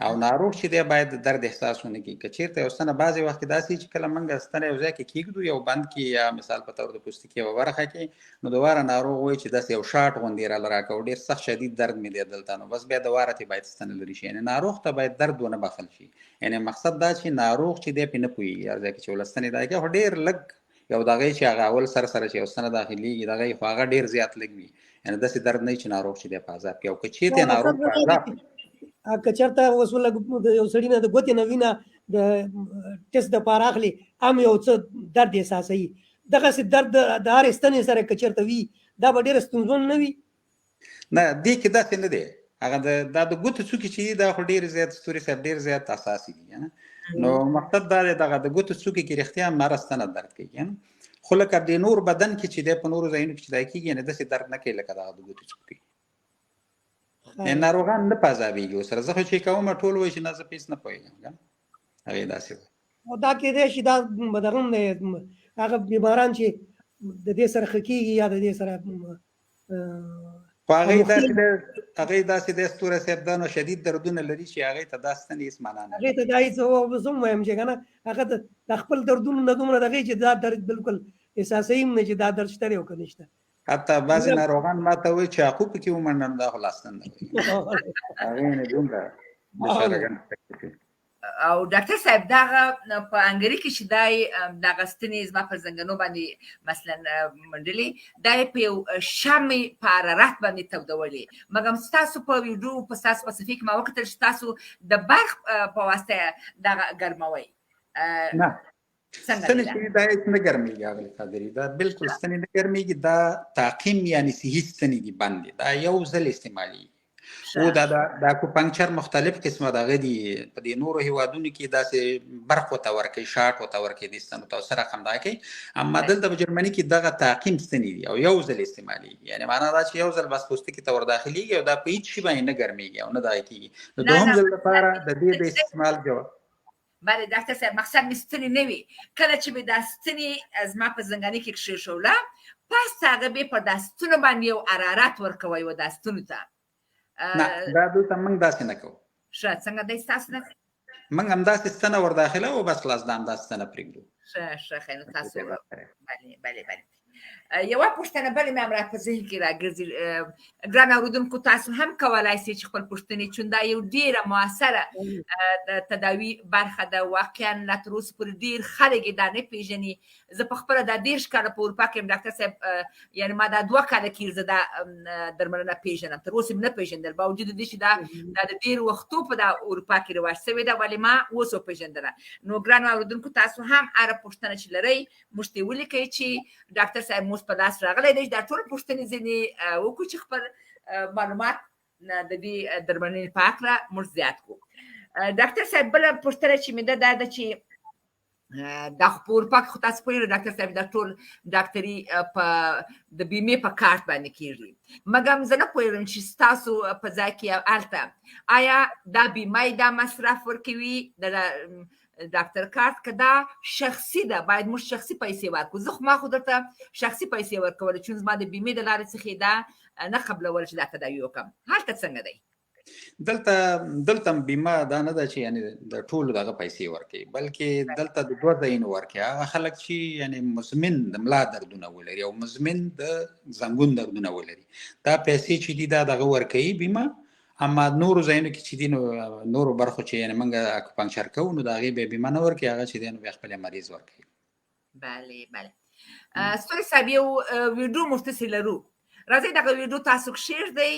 او ناروغ چې دی باید د درد احساس ونه کړي. که چیرته یو ستنه، بعضې وخت کې داسې چې کله موږ ستنه یو ځای کې کېږدو، یو بند کې یا مثال په تور د پوستکي یوه برخه کې، نو د واره ناروغ وایي چې داسې یو شاټ غوندې راله راکوه، ډېر سخت شدید درد مې دی دلته، نو بس بیا د واره ترې باید ستنه لرې شي. یعنې ناروغ ته باید درد ونه بخښل شي. یعنې مقصد دا چې ناروغ چې دی پرې نه پوهېږي، هر ځای کې چې ولستنې دا کوي، خو ډېر لږ یو دغه چې هغه اول سر سره چې یو ستنه داخلېږي دغه، خو هغه ډېر زیات لږ وي. یعنې داسې درد نه چې ناروغ چې دی په عذاب کې، او که چېرته ناروغ په عذاب که چېرته اوس ولږ د یو سړي نه د ګوتې نه وینه د ټسټ دپاره اخلي، هم یو څه درد احساسوي. دغسې درد د هرې ستنې سره که چېرته وي، دا به ډېره ستونزمن نه وي؟ نه، دې کې داسې نه دی. هغه دا د ګوتو څوکې چې دا خو ډېر زیات ستوري صاحب ډېر زیات اساسي دي. نو مقصد دا دی دغه د ګوتو څوکې کې رښتیا هم هره ستنه درد کوي، خو لکه د نور بدن کې چې دی په نورو ځایونو کې چې دا کېږي، یعنې داسې درد نه کوي لکه دغه د ګوتو څوکې. ناروغان نه په عذابېږي ورسره. زه خو چې کوم ټول وایي چې نه زه په هېڅ نه پوهېږم، هغې داسې وایي. او دا کېدای شي دا به دغه هم دی، هغه بیماران چې د دې سره ښه کېږي یا د دې سره خو هغې داسې دی، هغې داسې دی ستوری صاحب، دا نو شدید دردونه لري چې هغې ته دا ستنې هېڅ معنا نه هغې ته دا هېڅ، زه هم وایم چې که نه هغه د خپل دردونو نه دومره دغې چې دا درد بالکل احساسوي هم نه چې دا درد شته دی او که نشته. حتی بعضې ناروغان ما ته وایي چاقو پکې ومنډم، دا خو لا ستن نه وایي. هغې نه دومره بیچارهګان. او ډاکټر صاحب دغه په انګري کې چې دای دغه ستنې زما پر زنګنو باندې مثلا منډلې، دا یې په یو شمع په حرارت باندې تودولې، مګر ستاسو په ویډیو په ستاسو په صفحې کې ما وکتل چې تاسو د برق په واسطه دغه ګرموئ. نه، ستنې چې دا هېڅ نه ګرمېږي اغلې قادري، دا بالکل ستنې نه ګرمېږي. دا تعقیم یعنې صحي ستنې دي بندې، دا یو ځل استعمالېږي. او دا د اکوپنکچر مختلف قسمه دغه دي. په دې نورو هیوادونو کې داسې برق ورته ورکوي، شاټ ورته ورکوي، دې ستنو ته سره رقم دا کوي. اما دلته په جرمني کې دغه تعقیم ستنې دي او یو ځل استعمالېږي. یعنې معنا دا چې یو ځل بس پوستکي ته ورداخلېږي او دا په هېڅ شي باندې نه ګرمېږي او نه دغه کېږي. د دوهم ځل لپاره د دې د استعمال جواب. بله ډاکټر صاحب مقصد مې ستنې نه وي، کله چې مې دا ستنې زما په زنګانې کې کښېښوله، پس هغه به پر دا ستنو باندې یو حرارت ورکوي و دا ستنو ته. نه، دا دلته موږ داسې نه کوو. ښه، څنګه دی ستاسو نه؟ موږ همداسې ستنه ورداخله او بس خلاص، دا همداسې ستنه پرېږدو. ښه ښه، خیر تاسو. بله بله بله. یوه پوښتنه بله مې هم را په ذهن کې راګرځي. ګران اورېدونکو تاسو هم کولای شئ چې خپل پوښتنې، چون دا یو ډېره موثره تداوي برخه ده، واقعا لا تر اوسه پورې ډېر خلک یې دا نه پېژني. زه په خپله دا 30 کاله په اروپا کې یم ډاکټر صاحب، یعنې ما دا 2 کاله کېږي زه دا درملنه پېژنم، تر اوسه مې نه پېژندل، باوجود دې چې دا د ډېرو وختو په دا اروپا کې رواج شوې ده، ولې ما اوس وپېژندله. نو ګرانو اورېدونکو تاسو هم هره پوښتنه چې لرئ موږ ته یې ولیکئ چې ډاکټر صاحب موږ په لاس راغلی دی، دا ټول پوښتنې ځینې وکړو چې خپل معلومات د دې درملنې په هکله موږ زیات کړو. ډاکټر صاحب بله پوښتنه چې مې ده دا ده چې دا خو په اروپا کې خو تاسو پوهېږئ ډاکټر صاحب دا ټول ډاکټري په د بیمې په کارت باندې کېږي، مګر زه نه پوهېږم چې ستاسو په ځای کې هلته آیا دا بیمه دا مصرف ورکوي د ډاکټر کارت، که دا شخصي ده باید موږ شخصي پیسې ورکړو؟ زه خو ما خو درته شخصي پیسې ورکولې چون زما د بیمې د لارې څخه دا نه قبلول چې دا تداوي وکړم. هلته څنګه دی؟ دلته بیمه دا نه ده چې یعنې د ټولو دغه پیسې ورکوي، بلکې دلته د 2 ځایونو ورکوي. هغه خلک چې یعنې مزمن د ملا دردونه ولري او مزمن د زنګون دردونه ولري، دا پیسې چې دي دا دغه ورکوي بیمه. اما نورو ځایونو کې چې دي نو نورو برخو چې یعنې موږ اکوپنکچر کوو نو د هغې بیا بیمه نه ورکوي، هغه چې دی نو بیا خپل مریض ورکوي. بله بله. ستوري صاحب یو ویډیو موږ تاسې لرو، راځئ دغه ویډیو تاسو کښېږدئ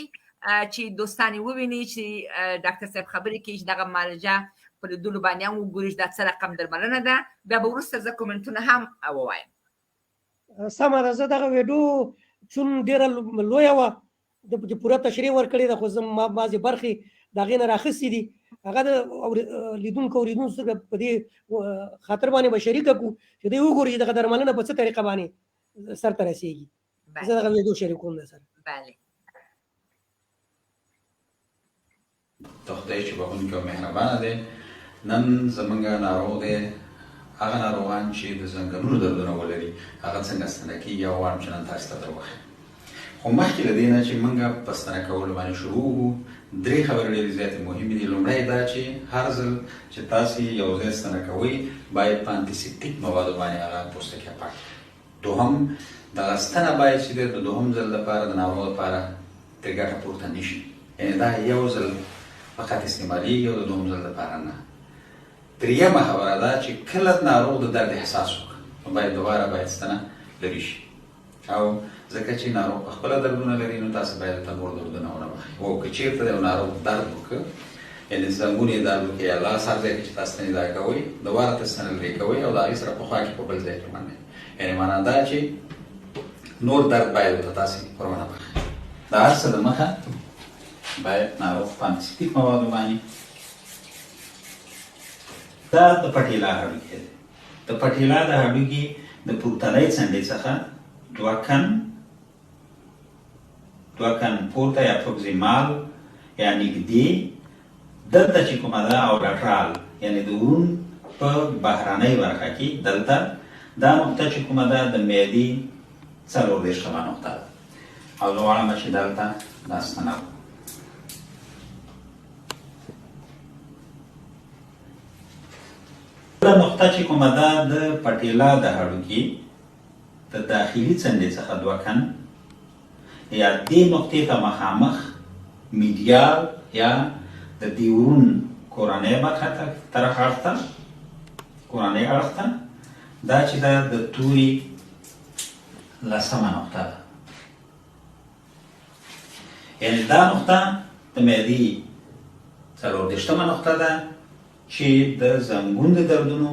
چې دوستان یې وویني چې ډاکټر صاحب خبرې کوي چې دغه معالجه په لیدلو باندې هم وګوري چې دا څه رقم درملنه ده. بیا به وروسته زه کومنټونه هم ووایم. سمه ده، زه دغه ویډیو چون ډېره لویه وه د پکې پوره تشریح ورکړې ده، خو زه ما بعضې برخې د هغې نه راخیستې دي، هغه د لیدونکو اورېدونکو سره په دې خاطر باندې به شریکه کړو چې دوی وګوري چې دغه درملنه په څه طریقه باندې سرته رسېږي. زه دغه ویډیو شریکوم در سره. بله. ته خدای چې بخښونکی او مهربانه دی، نن زمونږ ناروغ دی، هغه ناروغان چې د زنګنونو دردونه ولري هغه څنګه ستنه کېږي او غواړم چې نن تاسو ته در وښیم. خو مخکې له دې نه چې موږ په ستنه کولو باندې شروع وکړو، درې خبرې ډېرې زیاتې مهمې دي. لومړی دا چې هر ځل چې تاسې یو ځای ستنه کوئ باید په انتیسپټیک موادو باندې هغه پوستکی پاک کړئ. دوهم، دغه ستنه باید چې د دوهم ځل لپاره د ناروغ لپاره ترې ګټه پورته نه شي، یعنې دا یو ځل فقط استعمالیږي او د دوهم ځل لپاره نه. درېیمه خبره دا چې کله ناروغ د درد احساس وکړ نو باید دوباره باید ستنه لرې شي، او ځکه چې ناروغ په خپله دردونه لري نو تاسو باید ورته نور دردونه ونه بخښئ. او که چېرته یو ناروغ درد وکړ، یعنې زنګون یې درد وکړي یا لاس، هر ځای کې چې تاسو ستنې دا کوئ دوباره ته ستنه لرې کوئ او د هغې سره په خوا کې په بل ځای کې منئ، یعنې معنا دا چې نور درد باید ورته تاسې ور ونه بخښئ. د هر څه د مخه باید ناروغ په انتیسپټیک موادو باندې. دا د پټیلا هډوکی دی. د پټیلا د هډوکي د پورتنۍ څنډې څخه دوه کن پورته یا پروکسیمال یا نږدې دلته چې کومه ده، او لټرال یعنې د ورون په بهرنۍ برخه کې دلته دا نقطه چې کومه ده د معدې 34مه نقطه ده، او زه غواړم چې دلته دا ستنه وکړم. بله نقطه چې کومه ده د پټیلا د هډوکي د داخلي څنډې څخه دوه کن یا دې نقطې ته مخامخ میډیال یا د دې ورون کورنۍ برخه ته طرف اړخ ته، کورنۍ اړخ ته، دا چې ده د توري لسمه نقطه ده. یعنې دا نقطه د معدې 34مه نقطه ده چې د زنګون د دردونو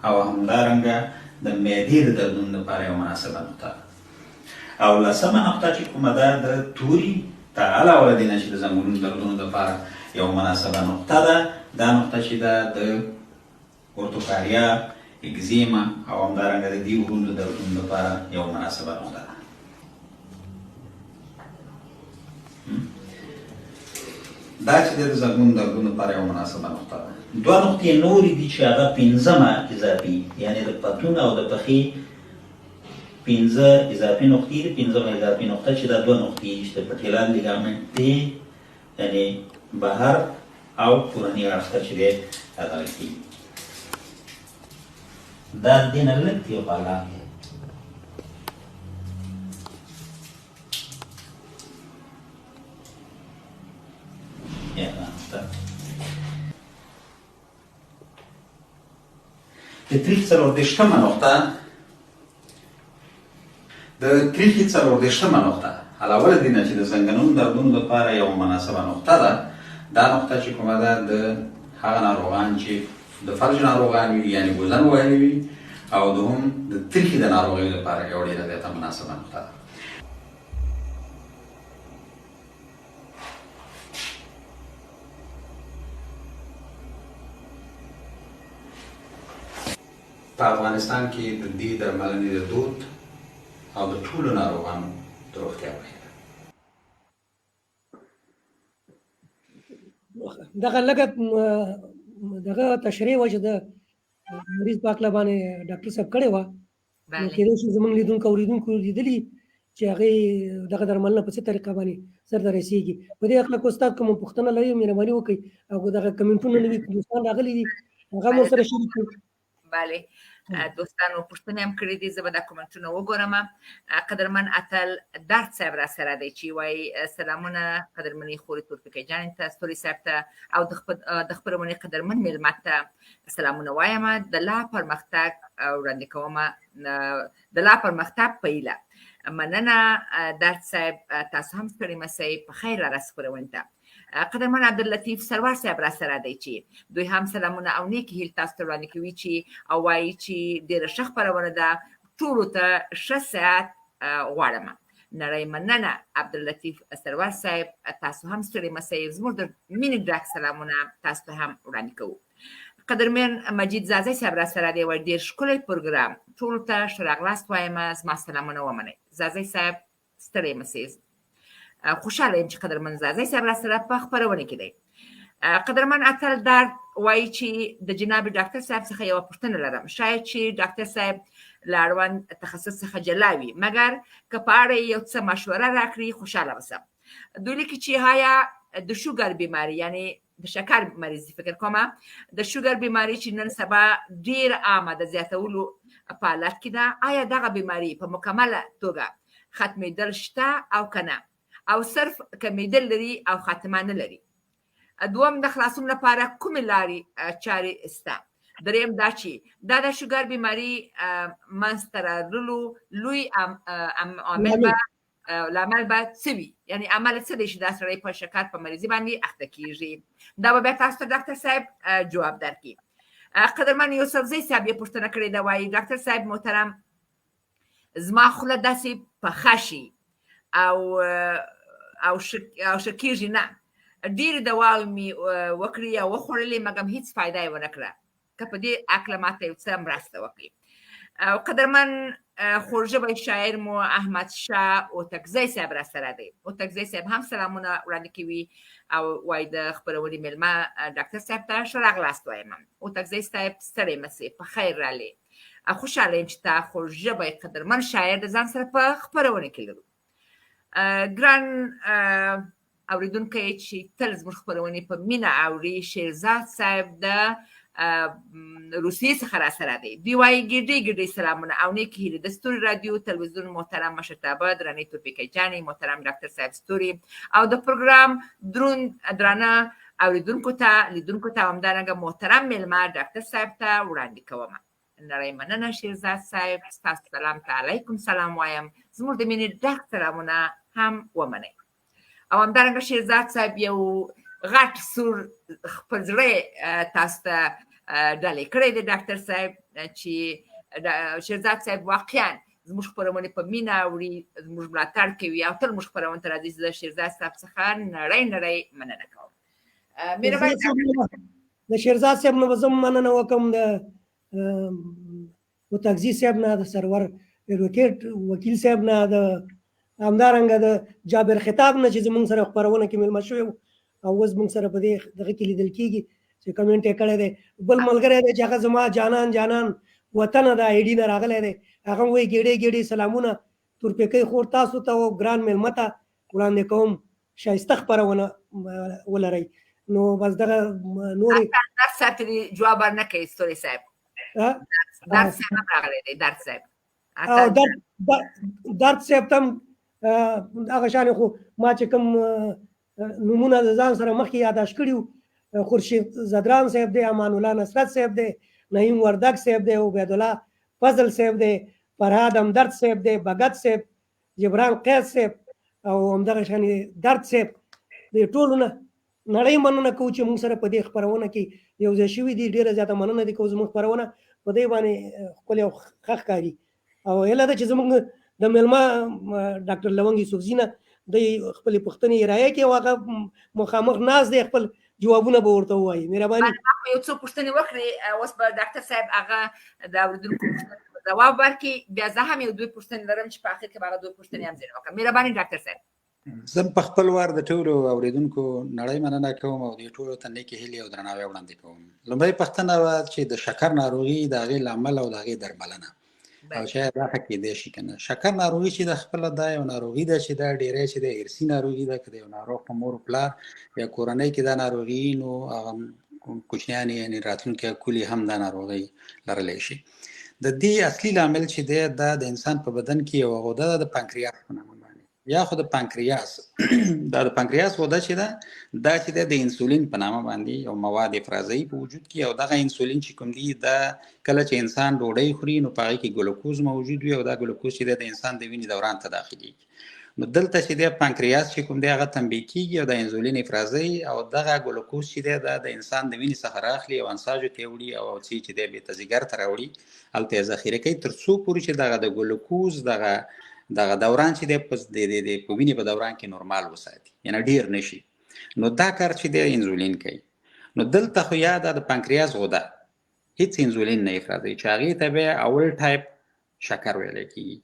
او همدارنګه د معدې د دردونو لپاره یو مناسبه نقطه ده. او لسمه نقطه چې کومه ده د توري ته علاوه له دې نه چې د زنګونونو دردونو لپاره یو مناسبه نقطه ده، دا نقطه چې ده د اورتوکاریا، اگزیما او همدارنګه د دې ورونو د دردونو لپاره یو مناسبه نقطه ده. دا چې د زنګون دردونو لپاره یو مناسبه نقطه ده. دوه نقطې نورې دي چې هغه پنځمه اضافي، یعنې د پتون او د پښې 5 اضافي نقطې دي. پنځمه اضافي نقطه چې دا دوه نقطې دي چې د پټیلال لیګامنټ دی، یعنې بهر او کورني اړخ ته چې دی دا دغه کېږي. دا د دې نه لږ یو لاندې د تریخ 34مه نقطه، د تریخي 34مه نقطه علاوه له دې نه چې د زنګنونو دردونو لپاره یوه مناسبه نقطه ده، دا نقطه چې کومه ده د هغه ناروغان چې د فلج ناروغان وي، یعنې ګوزن وهلي وي، او دوهم د تریخي د ناروغیو لپاره یوه ډېره زیاته مناسبه نقطه ده. په افغانستان کې د دې درملنې د دود او د ټولو ناروغانو د روغتیا په هیله. دغه لږه دغه تشریح وه چې د مریض په هکله باندې ډاکټر صاحب کړې وه، نو کېدای شي زموږ لیدونکو اورېدونکو لیدلي چې هغې دغه درملنه په څه طریقه باندې سرته رسېږي. په دې هکله که استاد کومه پوښتنه لري مهرباني وکړئ، او دغه کمنټونه نوي دوستان راغلي دي هغه مو سره شریک کړئ. بله، دوستانو پوښتنې هم کړې دي، زه به دا کومنټونه وګورم. قدرمن اتل درد صاحب را سره دی چې وایي سلامونه قدرمنې خورې تورپیکۍ جانې ته، ستوري صاحب ته او د خپرونې قدرمن مېلمه ته سلامونه وایم. د لا پرمختګ وړاندې کوم، د لا پرمختګ په هیله. مننه درد صاحب، تاسو هم ستړي مه شئ، په خیر را رسئ خپرونې ته. قدرمن عبداللطیف سرور صاحب را سره دی چې دوی هم سلامونه او نیکې هیلې تاسو ته وړاندې کوي چې او وایي چې ډېره ښه خپرونه ده، ټولو ته ښه صحت غواړم. نړۍ مننه عبداللطیف سرور صاحب، تاسو هم ستړي مه شئ، زموږ د مینې ډک سلامونه تاسو ته هم وړاندې کوو. قدرمن مجید ځاځی صاحب را سره دی، وایي ډېر ښکلی پروګرام، ټولو ته ښه راغلاست وایم، زما سلامونه ومنئ. ځاځی صاحب ستړی مه شئ، خوشحاله یم چې قدرمن ځاځی صاحب را سره په خپرونه کې دی. قدرمن اتل درد وایي چې د جناب ډاکټر صاحب څخه یوه پوښتنه لرم، شاید چې ډاکټر صاحب له اړوند تخصص څخه جلا وي، مګر که په اړه یې یو څه مشوره راکړي خوشحاله به شم. دوی لیکي چې آیا د شوګر بیماری، یعنی د شکر مریضي، فکر کوم د شوګر بیماری چې نن سبا ډیر عامه د زیاتولو په حالت کې ده، آیا دغه بیماری په مکمله توګه ختمېدل شته او کنه، او صرف کمېدل لري او خاتمه نه لري؟ دوم، د خلاصون لپاره کومې لارې چارې شته؟ دریم دا چې دا د شوګر بیماری منځته راتللو لوی عامل به لامل به څه وي، یعنی عمل څه دی چې دا سړی په شکر په مریضي باندې اخته کیږي؟ دا به بیا تاسو ته ډاکټر صاحب جواب درکړي. قدرمن یوسفزی صاحب یې پوښتنه کړې ده، وایي ډاکټر صاحب محترم، زما خوله داسې پخه شي او او ښه کېږي نه، ډېرې دواوې مې وکړې او وخوړلې مګم هیڅ فایده یې ونه کړه، که په دې هکله ماته یو څه مرسته وکړي. او قدرمن خوږژبی شاعر مو احمد شاه اوتکزی صاحب را سره دی. اوتکزی صاحب هم سلامونه وړاندې کوي او وایي د خپرونې مېلمه ډاکټر صاحب ته ښه راغلاست وایم. اوتکزی صاحب ستړی مه سې، په خیر رالې، خوشحاله یم چې تا خوږژبی قدرمن شاعر د ځان سره په خپرونه کې لرو. ګران اوریدونکی چې تل زموږ خپرونې په مینه اوري، شیرزاد صاحب د روسیې څخه را سره دی. دوی وایي ګېډۍ ګېډۍ سلامونه او نیکې هیلې د ستوري رادیو تلویزیون محترم مشرتابه درنې تورپیکۍ جانې، محترم ډاکټر صاحب ستوري او د پروګرام دروند درانه اوریدونکو ته، لیدونکو ته، همدارنګه محترم مېلمه ډاکټر صاحب ته وړاندې کوم. نړۍ مننه شیرزاد صاحب، ستاسو سلام ته علیکم سلام وایم، زموږ د مینې ډک سلامونه هم ومنئ. او همدارنګه شیرزاد صاحب یو غټ سور خپل زړه تاسو ته ډالۍ کړی دی ډاکټر صاحب، چې شیرزاد صاحب واقعا زموږ خپرونې په مینه اوري، زموږ ملاتړ کوي او تل موږ خپرونې ته راځي. زه شیرزاد صاحب څخه نړۍ نړۍ مننه کوم. مهرباني. د شیرزاد صاحب نه به زه مننه وکړم، د متکزي صاحب نه، د سرور ایډوکیټ وکیل صاحب نه، د همدارنګه د جابر خطاب نه چې زموږ سره خپرونه کې مېلمه شوی او اوس موږ سره په دې دغه کې لیدل کېږي چې کمنټ یې کړی دی. بل ملګری دی چې هغه زما جانان جانان وطنه د ایډي نه راغلی دی، هغه هم وایي ګېډۍ ګېډۍ سلامونه تورپیکۍ خور تاسو ته او ګران مېلمه ته وړاندې کوم، ښایسته خپرونه ولرئ. نو بس دغه نورې درد صاحب ته دې جواب ورنه کوي ستوري صاحب. درد صاحب هم راغلی دی، درد صاحب او درد صاحب ته هم هغه شان، خو ما چې کوم نومونه د ځان سره مخکې یاداشت کړي وو، خورشید زدران صاحب دی، امان الله نصرت صاحب دی، نعیم وردګ صاحب دی، عبیدالله فضل صاحب دی، فرهاد همدرد صاحب دی، بګت صاحب، جبران قیس صاحب او همدغه شان درد صاحب. د ټولو نه نړۍ مننه کوو چې موږ سره په دې خپرونه کې یو ځای شوي دي. ډېره زیاته مننه دې کوو، زموږ خپرونه په دې باندې ښکلې او ښه ښکاري او هیله ده چې زموږ د مېلمه ډاکټر لونګ یوسفزي نه دی خپلې پوښتنې ارائه کړي او هغه مخامخ ناست دی، خپل جوابونه به ورته ووایي. مهرباني. ما خو یو څو پوښتنې وکړې، اوس به ډاکټر صاحب هغه د اورېدونکو پوښتنو ځواب ورکړي، بیا زه هم یو دوې پوښتنې لرم چې په اخر کې به هغه دوې پوښتنې هم ځینې وکړم. مهرباني ډاکټر صاحب. زه په خپل وار د ټولو اوریدونکو نړۍ مننه کوم او د ټولو ته نیکې هیلې او درناوی وړاندې کوم. لومړۍ پوښتنه وه چې د شکر ناروغي، د هغې لامل او د هغې درملنه او چې دا ښه کېدای شي که نه. شکر ناروغي چې د خپله دا یو ناروغي ده چې دا ډېری چې د ارثي ناروغي ده، که د یو ناروغ په مور پلار یا کورنۍ کې دا ناروغي نو هغه کوچنیان یعنې راتلونکی کلی هم دا ناروغي لرلی شي. د دې اصلي لامل چې دی دا د انسان په بدن کې یوه غده ده د پانکریاس په نامه باندې، یا خو د پانکریاس دا د پانکریاس غده چې ده دا چې ده د انسولین په نامه باندې یو مواد افرازوي په وجود کې، او دغه انسولین چې کوم دی دا کله چې انسان ډوډۍ خوري نو په هغې کې ګلوکوز موجود وي او دا ګلوکوز چې ده د انسان د وینې دوران ته داخلېږي. نو دلته چې دی پانکریاس چې کوم دی هغه تنبیه کیږي او د انزولین افرازوي او دغه ګلوکوز چې دی دا د انسان د وینې څخه راخلي او انساجو ته یې وړي او څه چې دی بېرته ځیګر ته راوړي، هلته یې ذخیره کوي تر څو پورې چې دغه د ګلوکوز دغه دوران چې دی په په وینې په دوران کې نورمال وساتي، یعنی ډیر نشي. نو دا کار چې دی انزولین کوي. نو دلته خو یا دا د پانکریاس غده هیڅ انزولین نه افرازوي چې هغې ته بیا اول ټایپ شکر ویل کېږي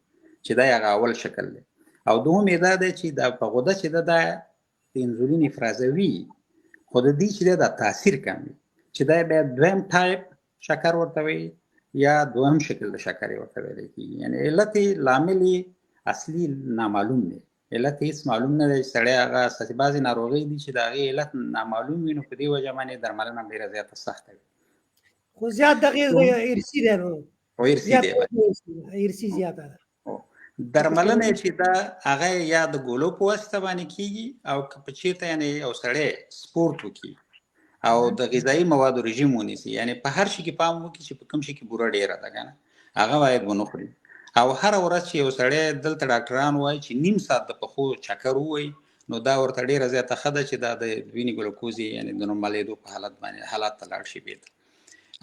چې دا هغه اول شکل دی. او دوهم یې دا دی چې دا په غده چې ده دا انزولین افرازوي خو د دې چې دی دا تاثیر کم وي چې دا بیا دویم ټایپ شکر ورته وایي یا دوهم شکل د شکرې ورته ویل کېږي. یعنی علت یې لامل یې اصلي نامعلوم دی. علت هیڅ معلوم نه دی چې سړی هغه اساسي، بعضې ناروغۍ دي چې د هغې علت نامعلوم وي، نو په دې وجه باندې درملنه ډېره زیاته سخته وي. خو زیات دغه ارثي دی، نو خو ارثي دی، ارثي زیاته ده. درملنه چې دا هغه یا د ګولو په واسطه باندې کیږي، او که په چیرته یعنی یو سړی سپورت وکړي او د غذایي موادو رژیم ونیسي، یعنی په هر شي کې پام وکړي چې په کوم شي کې بوره ډیره ده کنه هغه باید ونه خوري، او هره ورځ چې یو سړی دلته ډاکټران وایي چې نیم ساعت د پښو چکر ووایي، نو دا ورته ډیره زیاته ښه ده چې دا د وینې ګلوکوز یې یعنی د نورمالېدو په حالت باندې حالت ته لاړ شي بیرته.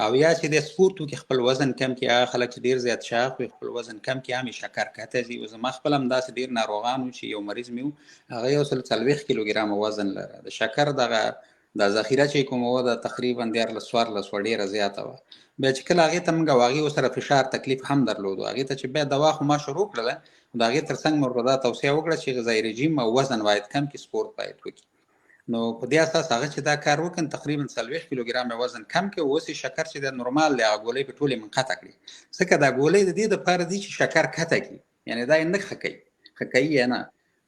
او یا چې د سپورت وکړي خپل وزن کم کړي، هغه خلک چې ډیر زیات چاغ وي خپل وزن کم کړي، هم یې شکر کښته ځي. اوس زما خپل هم داسې ډیر ناروغان وو چې یو مریض مې و، هغه 140 کیلوګرامه وزن لره، د شکر دغه دا ذخیره چې کومه وه دا تقریبا 13 14 وه، ډېره زیاته وه. بیا چې کله هغې ته موږ او هغې ورسره فشار تکلیف هم درلودو، هغې ته چې بیا دوا خو ما شروع کړله، خو د هغې تر څنګ مې ورته دا توصیه وکړه چې غذایي رژیم او وزن باید کم کړي، سپورت باید وکړي. نو په دې اساس هغه چې دا کار وکړ تقریبا 40 کیلوګرام یې وزن کم کړ، اوس یې شکر چې دا نورمال دی، هغه ګولۍ په ټولې منقطع کړې، ځکه دا ګولۍ د دې دپاره دي چې شکر کښته کړي، یعنې دا یې نه ښه کوي، ښه کوي یې نه،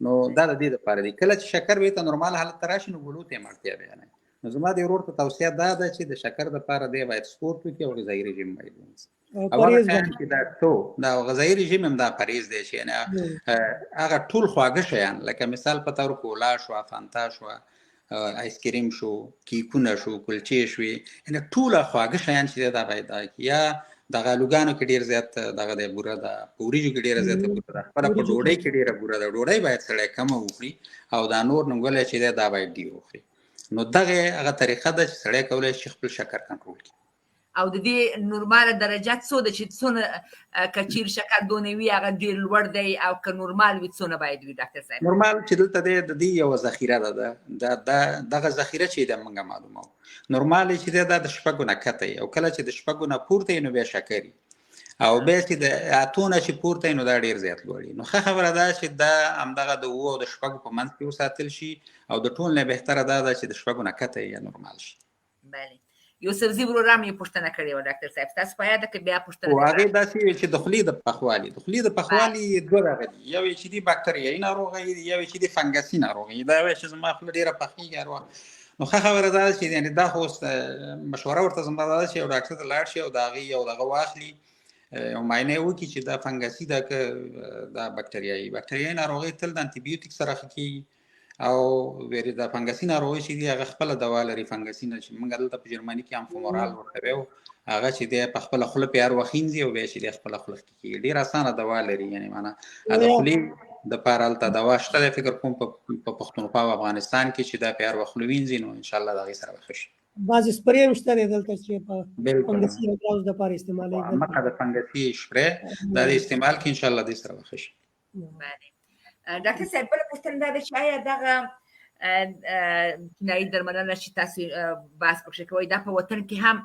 نو دا د دې دپاره دي. کله چې شکر بیرته نورمال حالت ته راشي نو ګولو ته یې اړتیا بیا نه. نو زما د ورور ته توصیه دا ده چې د شکر دپاره دی باید سپورت وکړي او غذایي رژیم باید ونیسي. او هغه شیان چې دا ټول دا غذایي رژیم هم دا پرهیز دی چې یعنې هغه ټول خواږه شیان لکه مثال په تور کولا شوه، فانتا شوه، آیسکریم شو، کیکونه شو، کلچې شوې، یعنې ټول خواږه شیان چې دا باید دا کړي. یا دغه آلوګانو کې ډېر زیات دغه دی بوره ده، په وریجو کې ډېره زیاته بوره ده، خپله په ډوډۍ کې ډېره بوره ده، ډوډۍ باید سړی کمه وخوري او دا نور نومګلی چې دی دا باید ډېر وخوري. نو دغه هغه طریقه ده چې سړی کولی شي خپل شکر کنټرول کړي. او د دې نورماله درجه څو ده چې څونه که چیرې شکر دونه وي هغه ډېر لوړ دی، او که نورمال وي څونه باید وي ډاکټر صاحب؟ نورمال چې دلته دی د دې یوه ذخیره ده، دا دغه ذخیره چې ده موږ معلوموو. نورمال چې دی دا د 6 نه کښته وي، او کله چې د 6 نه پورته وي نو بیا شکر وي، او بیا چې د 8 نه چې پورته وي نو دا ډېر زیات لوړ وي. نو ښه خبره ده چې دا همدغه د 7 او د 6 په منځ کې وساتل شي، او د ټول نه بهتره دا ده چې د 6 نه کښته یا نورمال شي. بله یوسفزي ورور هم یې پوښتنه کړې وه ډاکټر صاحب، ستاسو په یاد که بیا پوښتنه هغې داسې وي چې د خولې د پخوالي، د خولې د پخوالي دوه دغه دي، یو یې چې دي باکتریایي ناروغۍ دي، یو یې چې دي فنګسي ناروغۍ. دا وایي چې زما خوله ډېره پخېږي هر وخت. نو ښه خبره دا ده چې یعنې دا خو اوس مشوره ورته زما دا ده چې یو ډاکټر ته لاړ شي او د هغې یو دغه واخلي، یو معاینه یې وکړي چې دا فنګسي ده که دا باکتریایي. باکتریایي ناروغۍ تل د انټي بیوټیک سره ښه کېږي، او ویرې د فنګسي ناروغۍ چې دي هغه خپله دوا لري. فنګسي نه چې موږ دلته په جرمني کې امفومورال ورته وایو، هغه چې دی په خپله خوله پې هر وخت وینځي او بیا چې دی خپله خوله ښه کېږي. ډېره اسانه دوا لري، یعنې معنا د خولې دپاره هلته دوا شته دی، فکر کوم په پښتونخوا او افغانستان کې چې دا پې هر وخت خوله وینځي نو انشاءالله د هغې سره به ښه شي. بعضې سپرې هم شته دی دلته چې په فنګسي امراضو دپاره استعمالوي. مخه د فنګسي سپرې دا د استعمال کې انشاءالله دې سره به ښه شي. ډاکټر صاحب بله پوښتنه دا ده چې آیا دغه چینایي درملنه چې تاسو بحث پکښې کوئ دا په وطن کې هم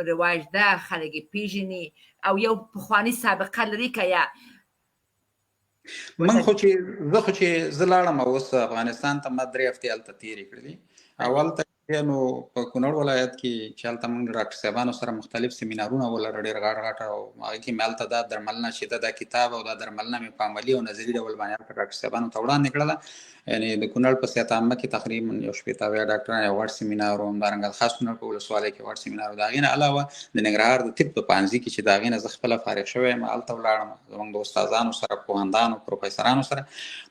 رواج ده، خلک یې پېژني او یو پخواني سابقه لري که یا؟ من خو چې زه خو چې زه لاړم اوس افغانستان ته، ما 3 هفتې هلته تېرې کړلې. اول ته نو په کونړ ولایت کې چې هلته موږ ډاکټر صاحبانو سره مختلف سیمینارونه ولرل، ډېر غټ غټ، او هغې کې مې هلته دا درملنه چې ده دا کتاب او دا درملنه مې په عملي او نظري ډول باندې هلته ډاکټر صاحبانو ته وړاندې کړله. یعنې د کونړ په صحت عامه کې تقریبا یو 60 اویا ډاکټران یو غټ سیمینار و، همدارنګه د خاص کونړ په ولسوالۍ کې غټ سیمینار و. د هغې نه علاوه د ننګرهار د طب په پوهنځي کې چې د هغې نه زه خپله فارغ شوی یم هلته ولاړم، زموږ د استادانو سره، پوهندانو، پروفیسرانو سره.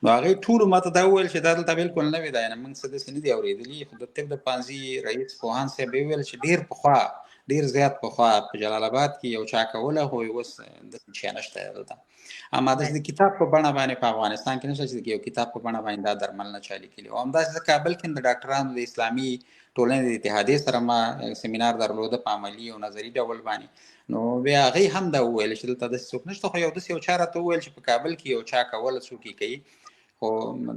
نو هغې ټولو ماته دا وویل چې دا دلته بالکل نوې ده، یعنې موږ څه داسې نه دي اورېدلي. خو د طب د پوهنځي رئیس پوهاند صاحب یې وویل چې ډېر پخوا، ډېر زیات پخوا په جلال اباد کې یو چا کوله، خو اوس داسې شی نشته دلته. اما داسې د کتاب په بڼه باندې په افغانستان کې نشته چې یو کتاب په بڼه باندې دا درملنه چا لیکلي. او همداسې زه کابل کې د ډاکټرانو د اسلامي ټولنې د اتحادیې سره ما سیمینار درلوده په عملي او نظري ډول باندې. نو بیا هغې هم دا وویل چې دلته داسې څوک نشته، خو یو داسې یو چا راته وویل چې په کابل کې یو چا کوله، څوک یې کوي، خو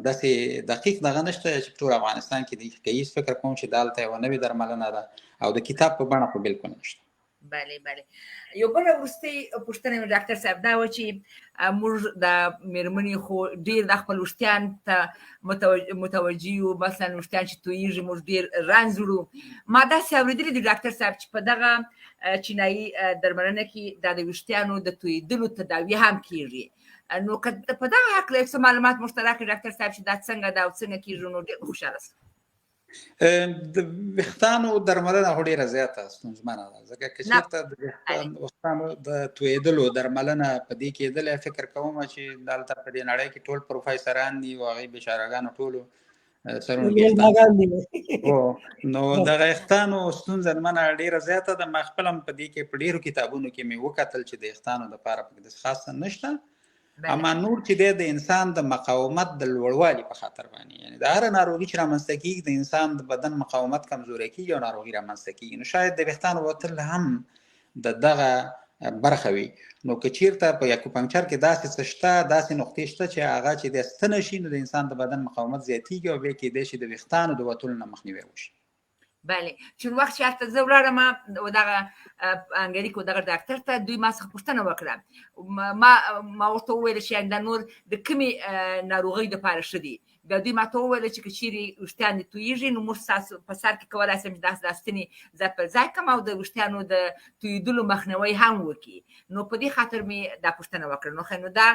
داسې دقیق دغه نشته چې په ټول افغانستان کې دی کوي. فکر کوم چې دا هلته یوه نوې درملنه ده او د کتاب په بڼه خو بالکل نشته. بله بله. یو بله وروستۍ پوښتنه مې ډاکټر صاحب دا وه چې موږ د مېرمنې خو ډېر د خپل ویښتان ته متوجه یو، مثلا ویښتان چې تویېږي موږ ډېر رنځ وړو. ما داسې اورېدلي دي ډاکټر صاحب چې په دغه چینایي درملنه کې دا د ویښتانو د تویېدلو تداوي هم کېږي. نو که په دغه هکله یو څه معلومات موږ ته راکړي ډاکټر صاحب چې دا څنګه ده او څنګه کېږي، نو ډېر به خوشحاله شم. د ویښتانو درملنه خو ډېره زیاته ستونزمنه ده، ځکه که چېرته د ویښتانو د تویېدلو درملنه په دې کېدلی، فکر کوم چې دلته په دې نړۍ کې ټول پروفیسران دي او هغې بیچارهګانو ټولو سرونو کې نو دغه ویښتانو ستونزه منه ډېره زیاته ده. ما خپل هم په دې کې په ډېرو کتابونو کې مې وکتل چې د ویښتانو دپاره پکې داسې خاص څه نشته. اما نور چې دی د انسان د مقاومت د لوړوالي په خاطر باندې، یعنی د هره ناروغي چې رامنځته کېږي د انسان د بدن مقاومت کمزوری کېږي او ناروغي رامنځته کېږي، نو شاید د ویښتانو وتل هم د دغه برخه وي. نو که چیرته په اکوپنکچر کې داسې څه شته، داسې نقطې شته چې هغه چې د ستنه شي، نو د انسان د بدن مقاومت زیاتېږي او بیا کېدای شي د ویښتانو د وتلو نه مخنیوی وشي. بله، چون وخت چې هلته زه ولاړم و دغه انګري کو دغه ډاکټر ته، دوی ما څخه پوښتنه وکړه، ما ورته وویل چې دا نور د کومې ناروغۍ دپاره ښه دي. بیا دوی ما ته وویل چې که چیرې ویښتان دې تویېږي نو موږ ستاسو په سر کې کولای شم چې داسې دا ستنې ځای پر ځای کړم او د ویښتانو د تویېدلو مخنیوی هم وکړي. نو په دې خاطر مې دا پوښتنه وکړه. نو ښه، نو دا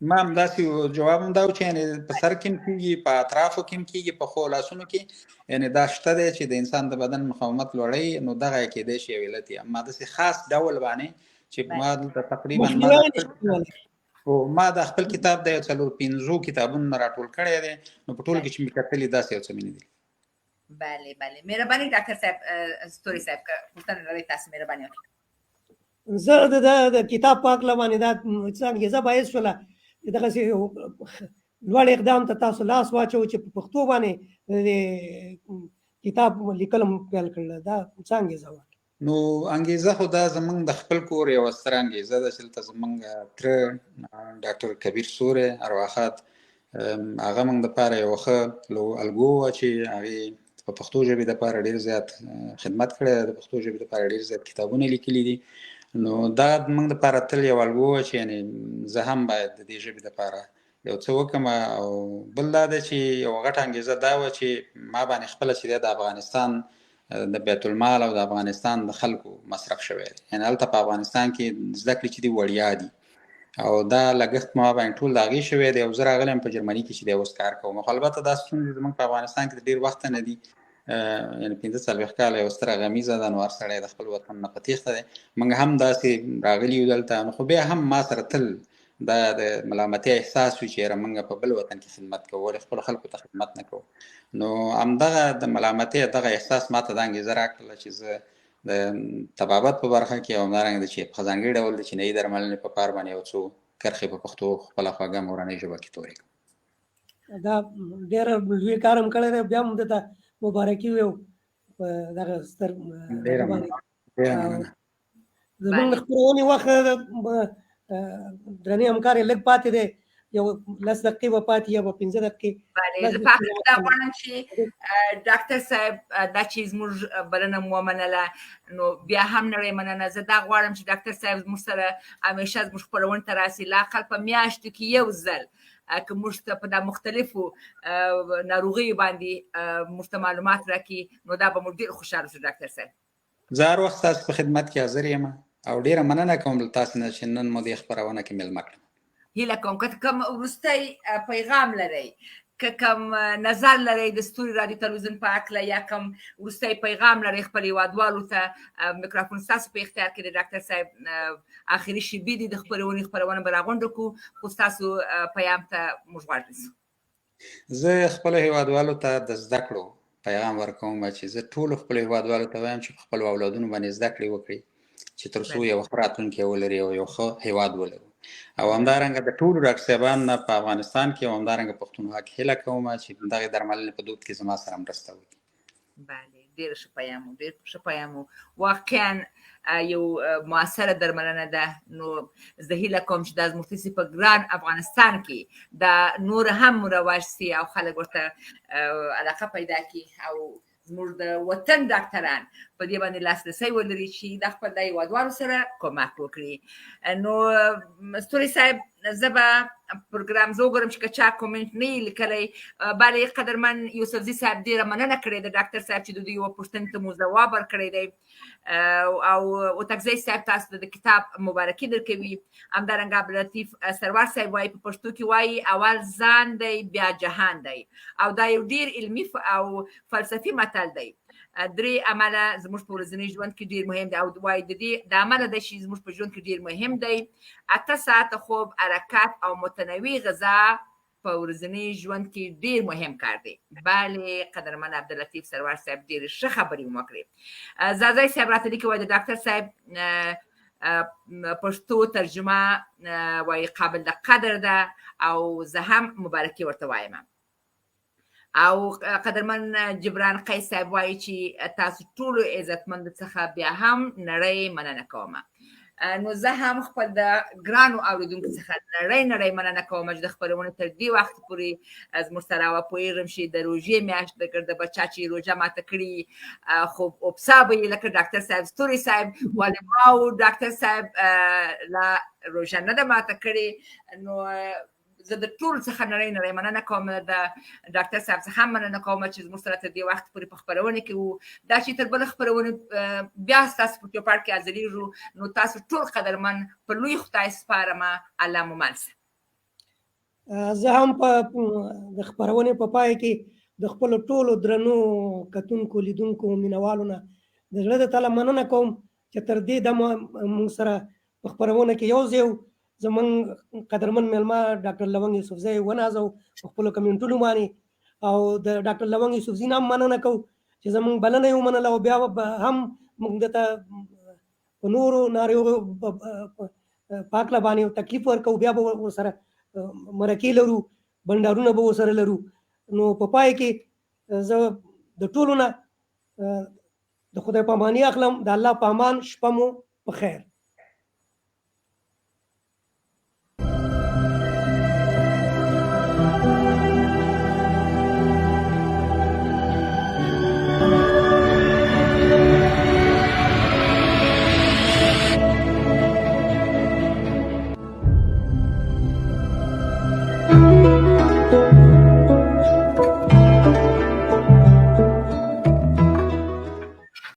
ما هم داسې جواب هم دا و چې یعنې په سر کې هم کېږي، په اطرافو کې هم کېږي، په ښو لاسونو کې، یعنې دا شته دی چې د انسان د بدن مقاومت لوړوي، نو دغه یې کېدای شي یو علت وي. اما داسې خاص ډول باندې چې ما دلته تقریبا ما د خپل کتاب د یو 4-5 کتابونو نه راټول کړی دی، نو په ټولو کې چې مې کتلي داسې یو څه مې نه دي. بله بله، مهرباني ډاکټر صاحب، ستوري صاحب، که پوښتنه لرئ تاسو مهرباني وکړئ. زه د کتاب په هکله باندې دا څه انګېزه باعث شوله چې دغسې یو لوړ اقدام ته تاسو لاس واچوئ چې په پښتو باندې د کتاب لیکل هم پیل کړل، دا څه انګېزه وه؟ نو انګېزه خو دا زمونږ د خپل کور یوه ستره انګېزه ده چې دلته زمونږ تره ډاکټر کبیر سوری ارواښاد، هغه موږ دپاره یوه ښه الګو وه چې هغې په پښتو ژبې دپاره ډېر زیات خدمت کړی دی، د پښتو ژبې دپاره ډېر زیات کتابونه لیکلي دي. نو دا موږ دپاره تل یو الګو وه چې یعنې زه هم باید د دې ژبې دپاره یو څه وکړم. او بل دا ده چې یوه غټه انګېزه دا وه چې ما باندې خپله چې دی د افغانستان د بیت المال او د افغانستان د خلکو مصرف شوی دی، یعنې هلته په افغانستان کې زده کړې چې دي وړیا دي او دا لګښت ما باندې ټول د هغې شوی دی. او زه راغلی یم په جرمني کې چې دی اوس کار کوم. خو البته دا ستونزې زموږ په افغانستان کې د ډېر وخته نه دي، یعنې 45 کاله یوه ستره غمیزه ده، نو هر سړی د خپل وطن نه په تېښته دی. موږ هم داسې راغلي یو دلته، نو خو بیا هم ما سره تل دا د ملامتیا احساس وي چې یاره موږ په بل وطن کې خدمت کوو، ولې خپلو خلکو ته خدمت نه کوو. نو همدغه د ملامتیا دغه احساس ما ته دا انګېزه راکړله چې زه د طبابت په برخه کې او همدارنګه د چې په ځانګړي ډول د چینایي درملنې په پار باندې یو څو کرښې په پښتو خپله خوږه مورنۍ ژبه کې تورې کړم. دا ډېر لوی کار هم کړی دی، بیا هم ده ته مبارکي ویو په دغه ستر. ډېره مننه. زمونږ خپرونې وخت درنې همکارې لږ پاتې دی، یو 10 دقیقې به پاتې یا به 5 دقیقې. بله، زه په اخر کې دا غواړم چې ډاکټر صاحب دا چې زموږ بلنه مو ومنله نو بیا هم نړۍ مننه. زه دا غواړم چې ډاکټر صاحب زموږ سره همیشه زموږ خپرونې ته راسي، لااقل په میاشتو کې یو ځل که موږ ته په دا مختلفو ناروغیو باندې موږ ته معلومات راکړي، نو دا به موږ ډېر خوشحاله شو ډاکټر صاحب. زه هر وخت ستاسو په خدمت کې حاضر یم او ډېره مننه کوم له تاسو نه چې نن مو دې خپرونه کې مېلمه کړم. هیله کوم که کوم وروستی پیغام لرئ، که کوم نظر لرئ د ستوري راډیو تلویزیون په هکله یا کوم وروستی پیغام لرئ خپل هیوادوالو ته، میکروفون ستاسو په اختیار کې دی. ډاکټر صاحب آخري شیبې دي د خپرونې، خپرونه به راغونډه کړو، خو ستاسو پیام ته موږ غوږ نیسو. زه خپلو هیوادوالو ته د زده کړو پیغام ورکوم چې زه ټولو خپلو هیوادوالو ته وایم چې په خپلو اولادونو باندې زده کړې وکړي چې تر څو یو ښه راتلونکی ولري او یو ښه هیواد ولرو. او همدارنګه د ټولو ډاکټر صاحبانو نه په افغانستان کې او همدارنګه پښتونخوا کې هیله کوم چې دغې درملنې په دود کې زما سره مرسته وکړي. بله، ډېر ښه پیام و، ډېر ښه پیام و. واقعا یو موثره درملنه ده. نو زه هیله کوم چې دا زموږ تاسې په ګران افغانستان کې دا نور هم رواج سي او خلک ورته علاقه پیدا کړي او زموږ د وطن ډاکټران په دې باندې لاسرسی ولري چې د خپل د هیوادوالو سره کومک وکړي. نو ستوري صاحب، زه به پروګرام زه وګورم چې که چا کومنټ نه یې لیکلی. بله قدرمن یوسفزي صاحب ډېره مننه کړې ده ډاکټر صاحب چې د دوی یوه پوښتنې ته مو ځواب ورکړی دی. او اوتکزی صاحب تاسو ته د کتاب مبارکي درکوي. همدارنګه عبداللطیف سرور صاحب وایي، په پښتو کې وایي اول ځان دی بیا جهان دی، او دا یو ډیر علمي او فلسفي متل دی. درې عمله زموږ په ورځني ژوند کې ډیر مهم دی، او وایي د دې د عمله دی چې زموږ په ژوند کې ډیر مهم دی. 8 ساعته خوب، حرکت او متنوع غذا په ورځني ژوند کې ډیر مهم کار دی. بله قدرمن عبداللطیف سرور صاحب ډېرې ښه خبرې مو وکړې. ځاځی صاحب راته لیکي، وایي د ډاکټر صاحب پښتو ترجمه وایي قابل د قدر ده، او زه هم مبارکي ورته وایم. او قدرمن جبران قیس صاحب وایي چې تاسو ټولو عزتمندو څخه بیا هم نړۍ مننه کوم. نو زه هم خپل د ګرانو اوریدونکو څخه نړۍ نړۍ مننه کوم چې د خپرونې تر دې وخت پورې زموږ سره وه. پوهېږم چې د روژې میاشت د ګرده بچا چې روژه ماته کړي، خو اوپسا به یې لکه ډاکټر صاحب ستوري صاحب، ولې ما او ډاکټر صاحب لا روژه نه ده ماته کړې. نو زه د ټولو څخه نړۍ نړۍ مننه کوم، د ډاکټر صاحب څخه هم مننه کوم چې زموږ سره تر دې وخت پورې په خپرونه کې وو. دا چې تر بله خپرونې بیا ستاسو په چوپړ کې حاضرېږو، نو تاسو ټول قدرمن په لوی خدای سپارم. الله مو مل شه. زه هم په د خپرونې په پای کې د خپلو ټولو درنو کتونکو، لیدونکو، مینوالو نه د زړه د تله مننه کوم چې تر دې دمه موږ سره په خپرونه کې یو ځای وو. زمونږ قدرمن میلمه ډاکټر لونګ یوسفزی ونازو په خپلو کمنټونو باندې، او د ډاکټر لونګ یوسفزي نه هم مننه کوو چې زمونږ بلنه یې ومنله، او بیا به هم موږ ده ته په نورو ناروغیو په هکله باندې تکلیف ورکوو، بیا به ورسره مرکې لرو، بنډارونه به ورسره لرو. نو په پای کې زه د ټولو نه د خدای پاماني اخلم. د الله په امان، شپه مو په خیر.